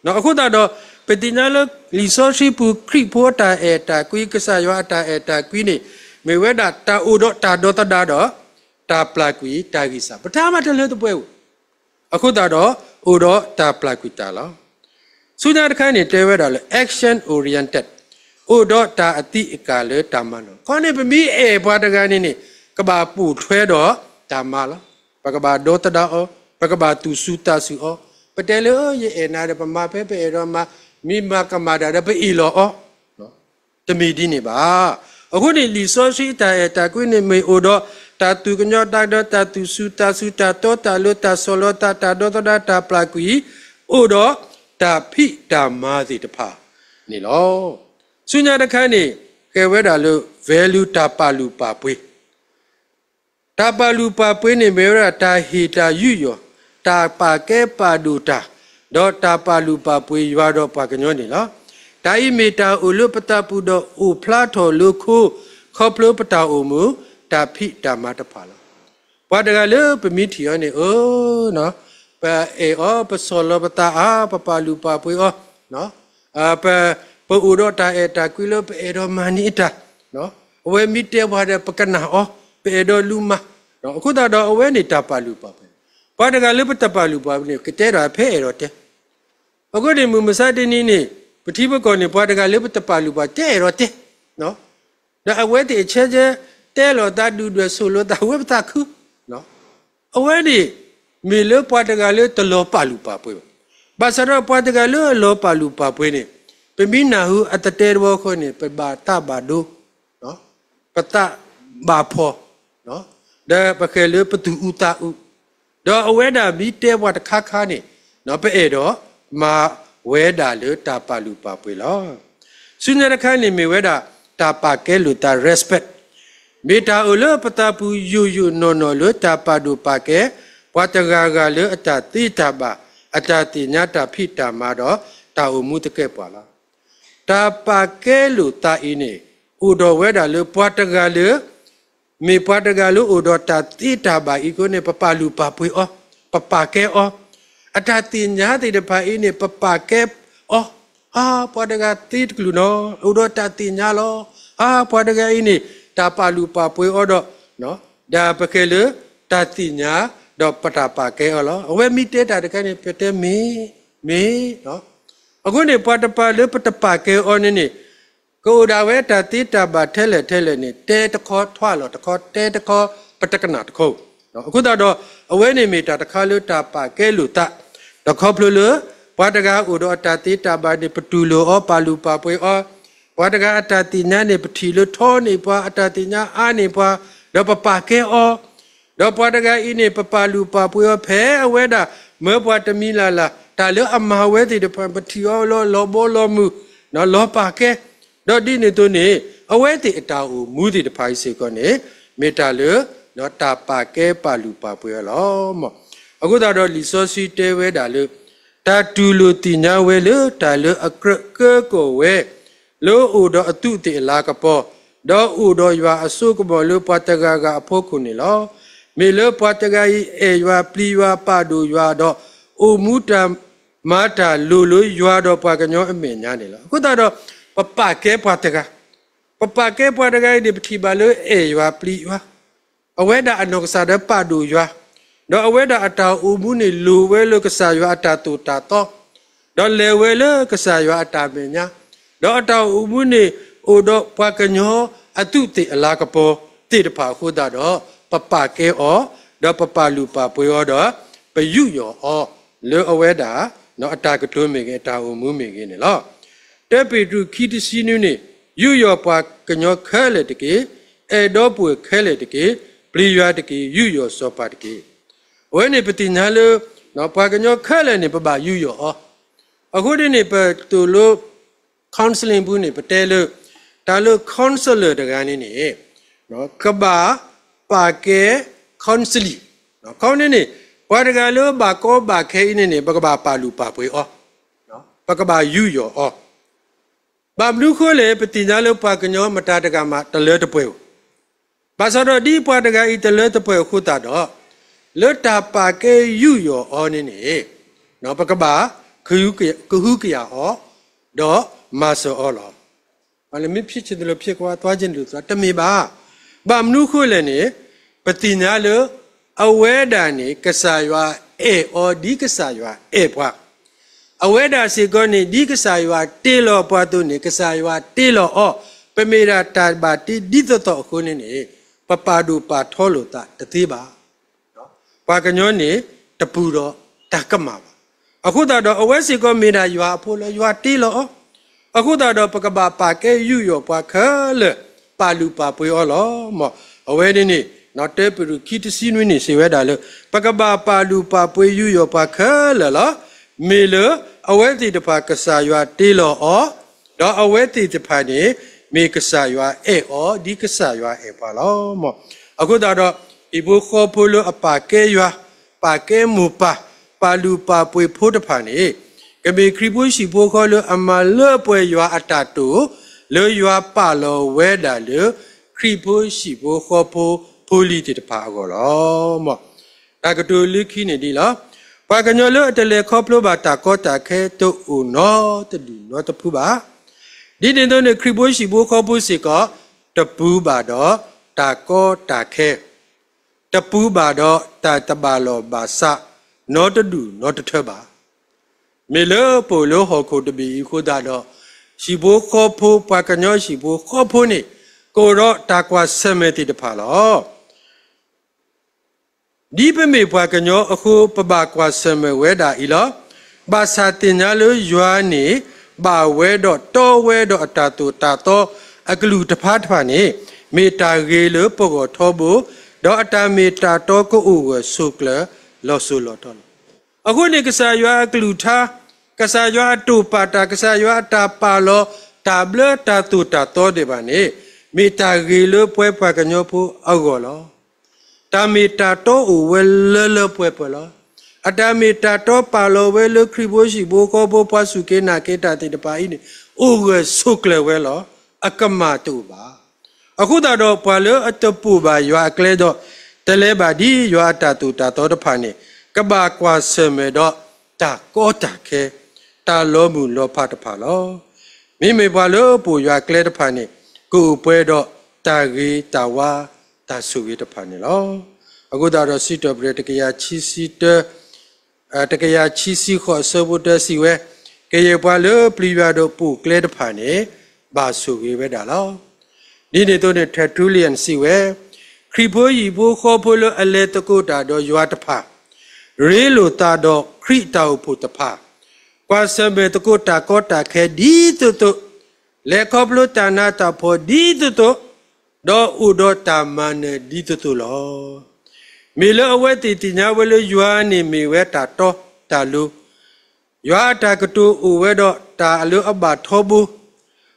အဃိသတးဒီး ပသ့ၣ်ညါလၢ လံာ်စီဆှံပူၤ ခရံာ်ဖိအတၢ်အဲၣ်တၢ်ကွံ ကစၢ်ယွၤအတၢ်အဲၣ်တၢ်ကွံန့ၣ် မ့ၢ်ဝဲဒၣ်တၢ်အိၣ်ဒီးတၢ်ဒီသဒၣ်ဒီး တၢ်ပျၢ်ကွံာ်တၢ်ဂံၢ်စၢ်, ပတၢ်မၤတလၢတပှဲၤဧိၤ. အဃိသတးဒီး အိၣ်ဒီးတၢ်ပျၢ်ကွံာ်တၢ်လီၤ. ဆူညါတခါန့ၣ် တဲဝဲဒၣ်လၢ action oriented, အိၣ်ဒီးတၢ်အသံးအကာ်လၢတၢ်မၤနီၣ်. ခီန့ၣ် ပမ့ၢ်အဲၣ်ပှၤတဂၤန့ၣ်န့ၣ် ကဘၣ်ပိာ်ထွဲဒီးတၢ်မၤလီၤ. ပကဘၣ်ဒီသဒၣ်အီၤ, ပကဘၣ်သူၣ်စူၤသးစူၤအီၤ, ပတဲလၢယအဲၣ်နၤဒီး ပမၤဖဲပအဲၣ်ဒိးမၤ, မ့ၢ်မၤကမၣ်တၢ်ဒီး ပအ့ၣ်လီၤအီၤ တမ့ၢ်ဒ်န့ၣ်ဘၣ်. အဃိန့ၣ် လံာ်စီဆှံတၢ်အဲၣ်တၢ်ကွံန့ၣ် မ့ၢ်အိၣ်ဒီးတၢ်သူၣ်ကညီၤသးကညီၤ, တၢ်သူၣ်စူၤသးစူၤ, တၢ်တီတၢ်လိၤ, တၢ်ဆီၣ်လီၤသး, တၢ်ဒီသဒၣ်, တၢ်ပျၢ်ကွံာ်, အိၣ်ဒီးတၢ်ဖံးတၢ်မၤသ့ၣ်တဖၣ်န့ၣ်လီၤ. ဆူညါတခါန့ၣ် ကဲဝဲဒၣ်လၢ value တၢ်ပာ်လုၢ်ပာ်ပှ့ၤ တၢ်ပာ်လုၢ်ပာ်ပှ့ၤန့ၣ်မ့ၢ်ဝဲဒၣ် တၢ်ဟ့ၣ်တၢ်ယူးယီၣ်, တၢ်ပာ်ကဲပာ်ဒိၣ်တၢ်, ဒီးတၢ်ပာ်လုၢ်ပာ်ပှ့ၤယွၤဒီးပှၤကညီန့ၣ်လီၤ. တၢ်အံၤမ့ၢ်တၢ်အိၣ်လၢပသးပူၤဒီးအိၣ်ဖျါထီၣ်လၢခိ, ခီဖျိပတၢ်အိၣ်မူ, တၢ်ဖံးတၢ်မၤတဖၣ်လီၤ. ပှၤတဂၤလၢပမ့ၢ်ထံၣ်အီၤန့ၣ် အၢ ပအဲၣ်အီၤ, ပဆီၣ်လီၤပသးအါ, ပပာ်လုၢ်ပာ်ပှ့ၤအီၤ, ပ, ပအိၣ်ဒီးတၢ်အဲၣ်တၢ်ကွံလၢပအဲၣ်ဒိးမၤန့ၢ်အတၢ်, အဝဲမ့ၢ်တဲပှၤဒီးပကနၣ်အီၤ, ပအဲၣ်ဒိးလူၤမၤ, အဃိသတးဒီးအဝဲန့ၣ်တၢ်ပာ်လုၢ်ပာ်ပှ့ၤ, ပှၤတဂၤလၢပတပာ်လုၢ်ပာ်ပှ့ၤန့ၣ် ကတဲဒၣ်ဖဲအဲၣ်ဒိးတဲ အဃိန့ၣ် မုၢ်မဆါတနံၤန့ၣ် ပထံပကီၢ်န့ၣ် ပှၤတဂၤလၢပတပာ်လုၢ်ပာ် တဲအဲၣ်ဒိးတဲ, ဒီးအဝဲသ့ၣ်အဆဲဆဲ တဲလိာ်သးဒုၣ်ဒွဲၣ် ဆိၣ်လိာ်သးဝဲပသးခု, အဝဲန့ၣ် မ့ၢ်လၢပှၤတဂၤလၢတလီၤပာ်လုၢ်ပာ်ပှ့ၤဘၣ်. ဘၣ်ဆၣ်ဒီးပှၤတဂၤလၢအလီၤပာ်လုၢ်ပာ်ပှ့ၤန့ၣ် ပမ့ၢ်နၢ်ဟူအတၢ်တဲတဝီဃီန့ၣ် ပဘၣ်သးဘၣ်ဒိ ပသးဘၣ်ဖှီၣ်, ဒီးပဃဲၤလၢပသူၣ်အူသးအူ, ဒီးအဝဲဒၣ်မ့ၢ်တဲပှၤတခါခါန့ၣ် ပအဲၣ်ဒိးမၤဝဲဒၣ်လၢတၢ်ပာ်လုၢ်ပာ်ပှ့ၤလီၤ. ဆူညါတခါန့ၣ်မ့ၢ်ဝဲဒၣ် တၢ်ပာ်ကဲလိာ်သး respect မ့ၢ်တၢ်အိၣ်လၢပသးပူၤယိာ်ယိာ်နီၢ်နီၢ်လၢတၢ်ပာ်ဒိၣ်ပာ်ကဲ ပှၤတဂၤဂၤလၢအတၢ်သ့တၢ်ဘၣ်, အတၢ်သ့ၣ်ညါတၢ်ဖံးတၢ်မၤဒီးတၢ်အိၣ်မူသကဲးပှၤလီၤ. တၢ်ပာ်ကဲလိာ်သးအံၤန့ၣ် အိၣ်ဒီးဝဲဒၣ်လၢပှၤတဂၤလၢ မ့ၢ်ပှၤတဂၤလၢအိၣ်ဒီးတၢ်သ့တၢ်ဘၣ်အံၤအဃိန့ၣ် ပပာ်လုၢ်ပာ်ပှ့ၤအီၤ, ပပာ်ကဲအီၤ, အတၢ်သ့ၣ်ညါသ့ၣ်တဖၣ်အံၤန့ၣ် ပပာ်ကဲအီၤ, အါ ပှၤတဂၤသ့တကလုာ်နီၤ အိၣ်ဒီးတၢ်သ့ၣ်ညါလီၤ, အါ ပှၤတဂၤအံၤန့ၣ် တၢ်ပာ်လုၢ်ပာ်ပှ့ၤအီၤဒီး ဒီးပဃဲၤလၢတၢ်သ့ၣ်ညါ ဒီးပတၢ်ပာ်ကဲအီၤလီၤ. အဝဲမ့ၢ်တဲတၢ်တခါန့ၣ် ပတဲမ့ၢ်, မ့ၢ်, အဃိန့ၣ် ပှၤတပာ်လၢပတပာ်ကဲအီၤန့ၣ်န့ၣ် ကအိၣ်ဒၣ်ဝဲတၢ်သ့တၢ်ဘၣ်ထဲလဲၣ်ထဲလဲၣ်န့ၣ် တဲတခီထွါလီၤတခီ တဲတခီ ပတကနၣ်တခီ, အဃိသတးဒီး အဝဲန့ၣ်မ့ၢ်တၢ်တခါလၢတၢ်ပာ်ကဲလိာ်သး, ဒီးခီဖျိလၢ ပှၤတဂၤအိၣ်ဒီးအတၢ်သ့တၢ်ဘၣ်န့ၣ် ပတူၢ်လိာ်အီၤ ပာ်လုၢ်ပာ်ပှ့ၤအီၤ, ပှၤတဂၤအတၢ်သ့ၣ်ညါန့ၣ် ပထံၣ်လၢထီန့ၢ်ပှၤ အတၢ်သ့ၣ်ညါအါန့ၢ်ပှၤ, ဒီးပပာ်ကဲအီၤ ဒီးပှၤတဂၤအံၤန့ၣ် ပပာ်လုၢ်ပာ်ပှ့ၤအီၤ ဖဲအဝဲဒၣ် မၢပှၤတမံၤလၢ်လၢ် တၢ်လၢအမၤဝဲသ့ၣ်တဖၣ် ပထံၣ်အီၤလီၤ လီၤဘီလီၤမုၢ် လီၤပာ်ကဲ, ဒီးဒ်န့ၣ်အသိးန့ၣ် အဝဲသ့ၣ်အတၢ်အိၣ်မူသ့ၣ်တဖၣ်အံၤစ့ၢ်ကီးန့ၣ် မ့ၢ်တၢ်လၢ တၢ်ပာ်ကဲပာ်လုၢ်ပာ်ပှ့ၤအီၤလီၤ. အဃိသတးဒီးလံာ်စီဆှံတဲဝဲဒၣ်လၢ တၢ်တူၢ်လိာ်သ့ၣ်ညါဝဲလၢ တၢ်လၢအကြၢးကၢကီၢ်ဝဲ လၢအိၣ်ဒီးအသူးအသ့ၣ်အလၤကပီၤ, ဒီးအိၣ်ဒီးယွၤအစိကမီၤလၢပှၤတဂၤဂၤအဖီခိၣ်န့ၣ်လီၤ. မ့ၢ်လၢပှၤတဂၤအံၤအဲၣ်ယွၤ ပျံၤယွၤ ပာ်ဒိၣ်ယွၤဒီး အိၣ်မူတၢ်မၤတၢ်လိၤလၢယွၤဒီးပှၤကညီအမဲာ်ညါန့ၣ်လီၤ. အဃိသတးဒီး ပပာ်ကဲပှၤတဂၤ, ပပာ်ကဲပှၤတဂၤအံၤန့ၣ် ပထံၣ်ဘၣ်လၢအဲၣ်ယွၤ ပျံၤယွၤ အဝဲဒၣ်အနီၢ်ကစၢ်ဒၣ်ပာ်ဒိၣ်ယွၤ, ဒီးအဝဲဒၣ်အတၢ်အိၣ်မူန့ၣ် လိၤဝဲလၢကစၢ်ယွၤအတၢ်သိၣ်တၢ်သီ, ဒီးလဲၤဝဲလၢကစၢ်ယွၤအတၢ်မဲာ်ညါ, ဒီးအတၢ်အိၣ်မူန့ၣ် အိၣ်ဒီးပှၤကညီအသူးသ့ၣ်အလၤကပီၤသ့ၣ်တဖၣ်အဃိသတးဒီး ပပာ်ကဲအီၤ, ဒီးပပာ်လုၢ်ပာ်ပှ့ၤအီၤဒီး ပယူးယီၣ်အီၤ လၢအဝဲဒၣ် အတၢ်ကတိၤမ့ၢ်ဂ့ၤ အတၢ်အိၣ်မူမ့ၢ်ဂ့ၤန့ၣ်လီၤ. တၢပ့းတရူးခံတဆံနွံန့ၣ် ယူးယီၣ်ပှၤကညီခဲလၢာ်တက့ၢ်, အဲၣ်ဒိးပှၤခဲလၢာ်တက့ၢ်, ပျံၤယွၤတက့ၢ်, ယူးယီၣ်စီၤပၤတက့ၢ်. အဝဲန့ၣ်ပသ့ၣ်ညါလၢ ပှၤကညီခဲလၢာ်န့ၣ် ပဘၣ်ယူးယီၣ်အီၤ, အဃိဒ်န့ၣ် ပသိၣ်လိ counseling ပူၤန့ၣ် ပတဲလၢ တၢ်လၢ counselor တဂၤန့ၣ်န့ၣ် ကဘၣ်ပာ်ကဲ counseling ခီန့ၣ်န့ၣ် ပှၤတဂၤလၢဘၣ်ကီဘၣ်ခဲအံၤန့ၣ်န့ၣ် ပကဘၣ်ပာ်လုၢ်ပာ်ပှ့ၤအီၤ, ပကဘၣ်ယူးယီၣ်အီၤ, ဘၣ်မနုၤဃိလဲၣ် ပသ့ၣ်ညါလၢပှၤကညီမတၤတဂၤမးတလၢတပှဲၤဧိၤ, ဘၣ်ဆၣ်ဒီးဒ်ပှၤတဂၤအံၤတလၢတပှဲၤအဃိသတးဒီး လၢတၢ်ပာ်ကဲယူးယီၣ်အီၤန့ၣ်န့ၣ် ပကဘၣ် ကဟုကယာ်အီၤ ဒီးမၤစၢၤအီၤလီၤ. မ့ၢ်ဖျ့ၣ်ဆ့သလိာ်ဖျ့ၣ်ကွၢ် သွားချင်သလိုသွား တမ့ၢ်ဘၣ်. ဘၣ်မနုၤဃိလဲၣ်န့ၣ် ပသ့ၣ်ညါလၢ အဝဲဒၣ်န့ၣ် ကစၢ်ယွၤအဲၣ်အီၤ ဒ်ကစၢ်ယွၤအဲၣ်ပှၤ, အဝဲဒၣ်စ့ၢ်ကီးန့ၣ် ဒ်ကစၢ်ယွၤတ့လီၤပှၤအသိးန့ၣ် ကစၢ်ယွၤတ့လီၤအီၤ, ပမ့ၢ်ဒၣ်တၢ်ဘၣ်တ့ဒ်သိးသိးအဃိန့ၣ်န့ၣ် ပပာ်ဒိၣ်ပာ်ထီလိာ်သးတသ့ဘၣ်. ပှၤကညီန့ၣ် တပူၤဒီးတၢ်ကမၣ်ဘၣ်. အဃိသတးဒီး အဝဲစ့ၢ်ကီးမ့ၢ်ဒၣ်ယွၤအဖိလၢယွၤတ့လီၤအီၤ, အဃိသတးဒီး ပကဘၣ်ပာ်ကဲယူးယီၣ်ပှၤခဲလၢာ် ပာ်လုၢ်ပာ်ပှ့ၤအီၤလီၤ. မ်အဝဲန့ၣ်န့ၣ် တၢပ့းတရူးခံတဆံနွံန့ၣ် စံးဝဲဒၣ်လၢ ပကဘၣ်ပာ်လုၢ်ပာ်ပှ့ၤယူးယီၣ်ပှၤခဲလၢာ်လီၤ. မ့ၢ်လၢအဝဲသ့ၣ်တဖၣ်ကစၢ်ယွၤတ့လီၤအီၤ, ဒီးအဝဲသ့ၣ်တဖၣ်န့ၣ် မ့ၢ်ကစၢ်ယွၤအဲၣ်အီၤ ဒ်ကစၢ်ယွၤအဲၣ်ပှၤလီၤ. မ်အဃိသတးဒီး ဟံၣ်ဖိဃီဖိလၢအပာ်ကဲယွၤ, ပာ်ကဲမိၢ်ပၢ်, ပာ်လုၢ်ပာ်ပှ့ၤဖိတဖၣ်န့ၣ် ကမ့ၢ်ခရံာ်ဖိဟံၣ်ဖိဃီဖိလၢအမၤလၢပှဲၤယွၤအတၢ်တိာ် လၢယွၤပာ်လီၤဝဲဒၣ်လၢ ခရံာ်ဖိဟံၣ်ဖိဃီဖိဖိလံၤသ့ၣ်တဖၣ်အဂီၢ်လီၤ. မ်တၢ်ကတိၤလၢခံန့ၣ်ဒ်လီၤ. ပှၤကညီလၢအတလဲၤခီဖျိဘၣ်တၢ်ကီတၢ်ခဲ တအိၣ်နီတဒူၣ်နီတဖုဘၣ်. ဒ်န့ၣ်အသိးန့ၣ် ခရံာ်ဖိဟံၣ်ဖိဃီဖိစ့ၢ်ကီး တပူၤဘၣ်ဒီးတၢ်ကီတၢ်ခဲ, တပူၤဘၣ်ဒီးတၢ်တဘၣ်လီၢ်ဘၣ်စး နီတဒူၣ်နီတထၢဘၣ်. မ့ၢ်လၢပအိၣ်လၢဟီၣ်ခိၣ်တဘ့ၣ်အံၤအဃိသတးဒီး ဟံၣ်ဖိဃီဖိ ပှၤကညီဟံၣ်ဖိဃီဖိန့ၣ် ကအိၣ်ဒီးတၢ်ကွၢ်ဆၢၣ်မဲာ်သ့ၣ်တဖၣ်လီၤ. ဒ်ပမ့ၢ်ပှၤကညီအဃိ ပဘၣ်ကွၢ်ဆၢၣ်မဲာ်ဝဲဒၣ်အံၤလီၤ. ဘၣ်ဆၣ်သ့ၣ်ညါလၢယွၤန့ၣ် ဘၣ်ဝဲဒီးတီဝဲဒီးအတၢ်သိၣ်တၢ်သီအကလုၢ်တဖၣ်တဖၣ်န့ၣ် မ့ၢ်တၢ်ဂ့ၤလၢပဂီၢ်ထီဘိ, ဒီးအတၢ်မ့ၢ်တၢ်တီကအိၣ်ဂၢၢ်ဆိးကျၢၤလီၤစိၤလီၤထီလီၤ. အဃိန့ၣ် ကစၢ်ယွၤအကလုၢ်ကထါ, ကစၢ်ယွၤအတိာ်ပာ်တၢ်, ကစၢ်ယွၤအတၢ်ပာ်လီၤတၢ်ဘျၢတၢ်သိၣ်တၢ်သီသ့ၣ်တဖၣ်န့ၣ် မ့ၢ်တၢ်ဂ့ၤလၢပှၤပှၤကညီဖိအဂီၢ်လီၤ. တၢ်မ့ၢ်တၢ်တီအိၣ်ဝဲလၢလၢပှဲၤပှဲၤလီၤ. အတၢ်မ့ၢ်တၢ်တီပာ်လီၤဝဲလၢခရံာ်ဖိဟံၣ်ဖိဃီဖိ ပှၤစူၢ်က့ၤနာ်က့ၤတၢ်သ့ၣ်တဖၣ်အံၤန့ၣ် အိၣ်ဂၢၢ်ဆိးကျၢၤဝဲလီၤ. အကမၣ်တအိၣ်ဘၣ်. အဃိသတးဒီး ပှၤလၢအတပိာ်ဘၣ်ယွၤအကျဲဒီး တလဲၤဘၣ်ဒ်ယွၤအတၢ်သိၣ်တၢ်သီတဖၣ်န့ၣ် ကဘၣ်ကွၢ်ဆၢၣ်မဲာ်ဒီးတၢ်ကီတၢ်ခဲ, တၢ်လီၤမုၢ်လီၤဖးတဖၣ်လီၤ. မ့မ့ၢ်ပှၤလၢအပိာ်ယွၤအကျဲတဖၣ်န့ၣ် ကအိၣ်ပှဲၤဒီးတၢ်ဂ့ၤတၢ်ဝါ တၢ်ဆိၣ်ဂ့ၤတဖၣ်န့ၣ်လီၤ. အဃိသတးဒီး စံးထီၣ်ပတြၢၤတကယၤခံဆံတၢ တကယၤခံဆံဃိး အဆၢဖိတၢ စံးဝဲ, ကယဲၢ်ပှၤလၢပျံၤယွၤဒီးပိာ်ကျဲတဖၣ်န့ၣ် ဘၣ်ဆိၣ်ဂ့ၤဝဲဒၣ်လီၤ. ဒ်န့ၣ်အသိးန့ၣ် Tertullian စံးဝဲ, ခရံာ်ဖိဟံၣ်ဖိဃီဖိလၢအလဲၤသကိးတၢ်ဒီးယွၤတဖၣ်, ရ့လိာ်သးဒီးခရံာ်အတၢ်အိၣ်ဖှိၣ်တဖၣ်, ကွၢ်ဆၢၣ်မဲာ်သကိးတၢ်ကီတၢ်ခဲဒ်သိးသိး, လဲၤခီဖျိတၢ်နးတၢ်ဖှီၣ်ဒ်သိးသိး, ဒီးအိၣ်ဒီးတၢ်မၤနၢၤဒ်သိးသိးလီၤ. မ့ၢ်လၢအဝဲသ့ၣ်သ့ၣ်ညါဝဲလၢယွၤန့ၣ်မ့ၢ်ဝဲတၢ်တီတၢ်လိၤ, ယွၤအတၢ်ကတိၤအိၣ်ဝဲဒီးတၢ်လၢအဘၣ်ထီဘိ,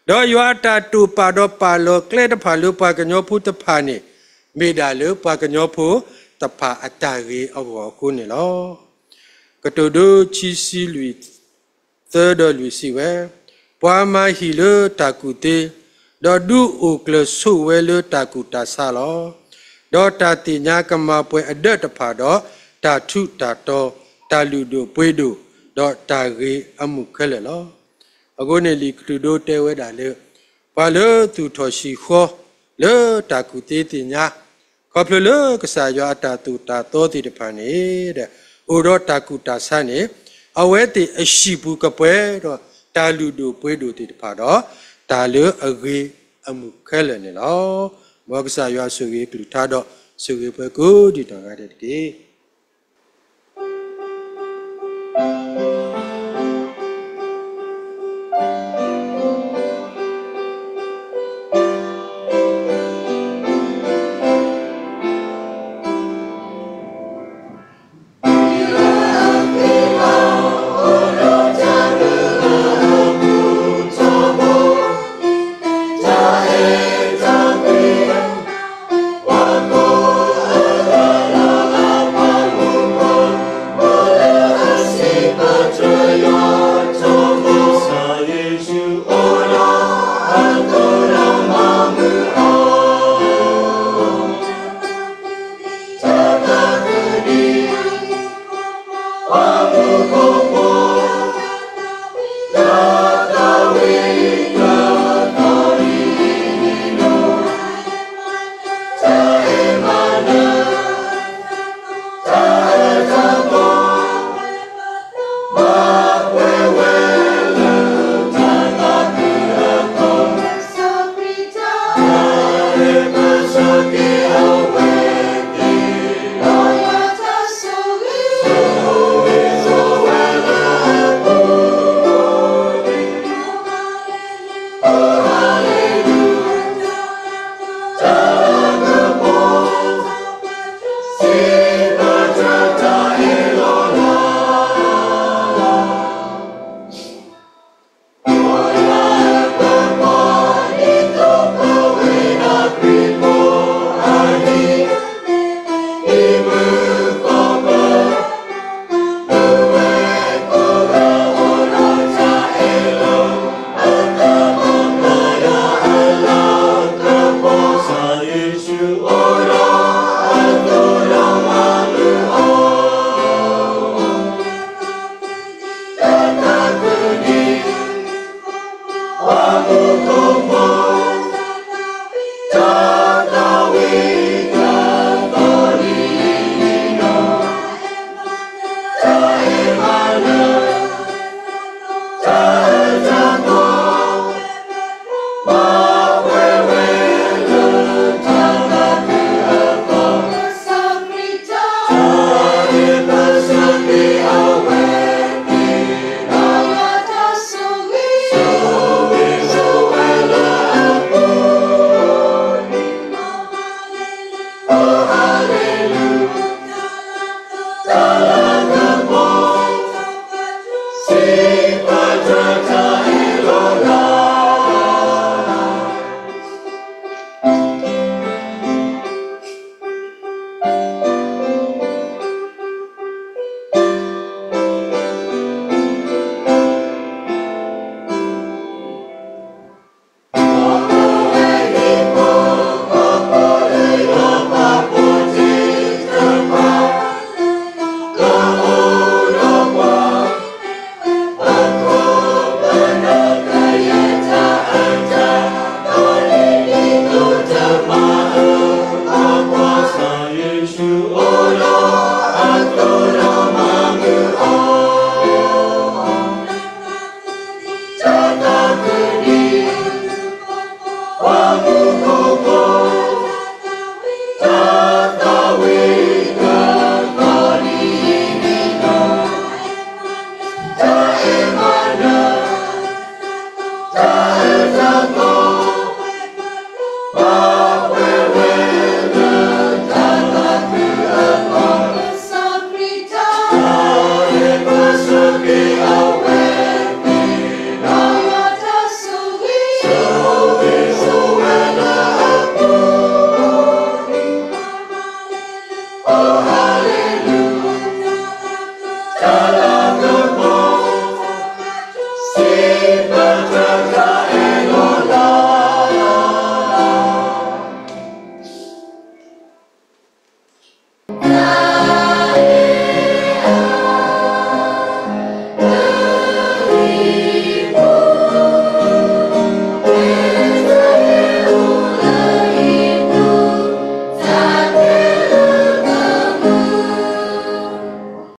ဒီးယွၤအတၢ်တိာ်ပာ်ဒီးပာ်လီၤကျဲတဖၣ်လၢပှၤကညီဖိတဖၣ်န့ၣ် မ့ၢ်ဒၣ်လၢပှၤကညီဖိတဖၣ်အတၢ်ဂ့ၤအဂီၢ်အဃိန့ၣ်လီၤ. ကတိၤဒိ ခံဆံလွံၢ် သၢဒီးလွံၢ် စံးဝဲ, ပှၤမၤဟံၣ်လၢတၢ်ကူၣ်သ့, ဒီးဒုးအိၣ်ကျၢၤဆိးဝဲလၢတၢ်ကူၣ်တၢ်ဆးလီၤ. ဒီးတၢ်သ့ၣ်ညါကမၤပှဲၤအဒၢးတဖၣ်ဒီး တၢ်ထူးတၢ်တီၤ, တၢ်လုၢ်ဒိၣ်ပှ့ၤဒိၣ်, ဒီးတၢ်ဂ့ၤအမုၢ်ခဲလၢာ်လီၤ. အဃိန့ၣ် လံာ်ကတိၤဒိတဲဝဲဒၣ်လၢ ပှၤလၢသူၣ်ထီၣ်ဆံးဃီ လၢတၢ်ကူၣ်သ့သ့ၣ်ညါ, ခီဖျိလၢကစၢ်ယွၤအတၢ်သိၣ်တၢ်သီသ့ၣ်တဖၣ်န့ၣ် အိၣ်ဒီးတၢ်ကူၣ်တၢ်ဆးန့ၣ်, အဝဲသ့ၣ်အဟံၣ်ပူၤကပှဲၤဒီးတၢ်လုၢ်ဒိၣ်ပှ့ၤဒိၣ်သ့ၣ်တဖၣ်ဒီး တၢ်လၢအဂ့ၤအမုၢ်ခဲလၢာ်န့ၣ်လီၤ. မ်ကစၢ်ယွၤဆိၣ်ဂ့ၤကလုၢ်ကထါဒီး ဆိၣ်ဂ့ၤပှၤကိးဒံးနီၢ်ဂၤဒဲးတက့ၢ်.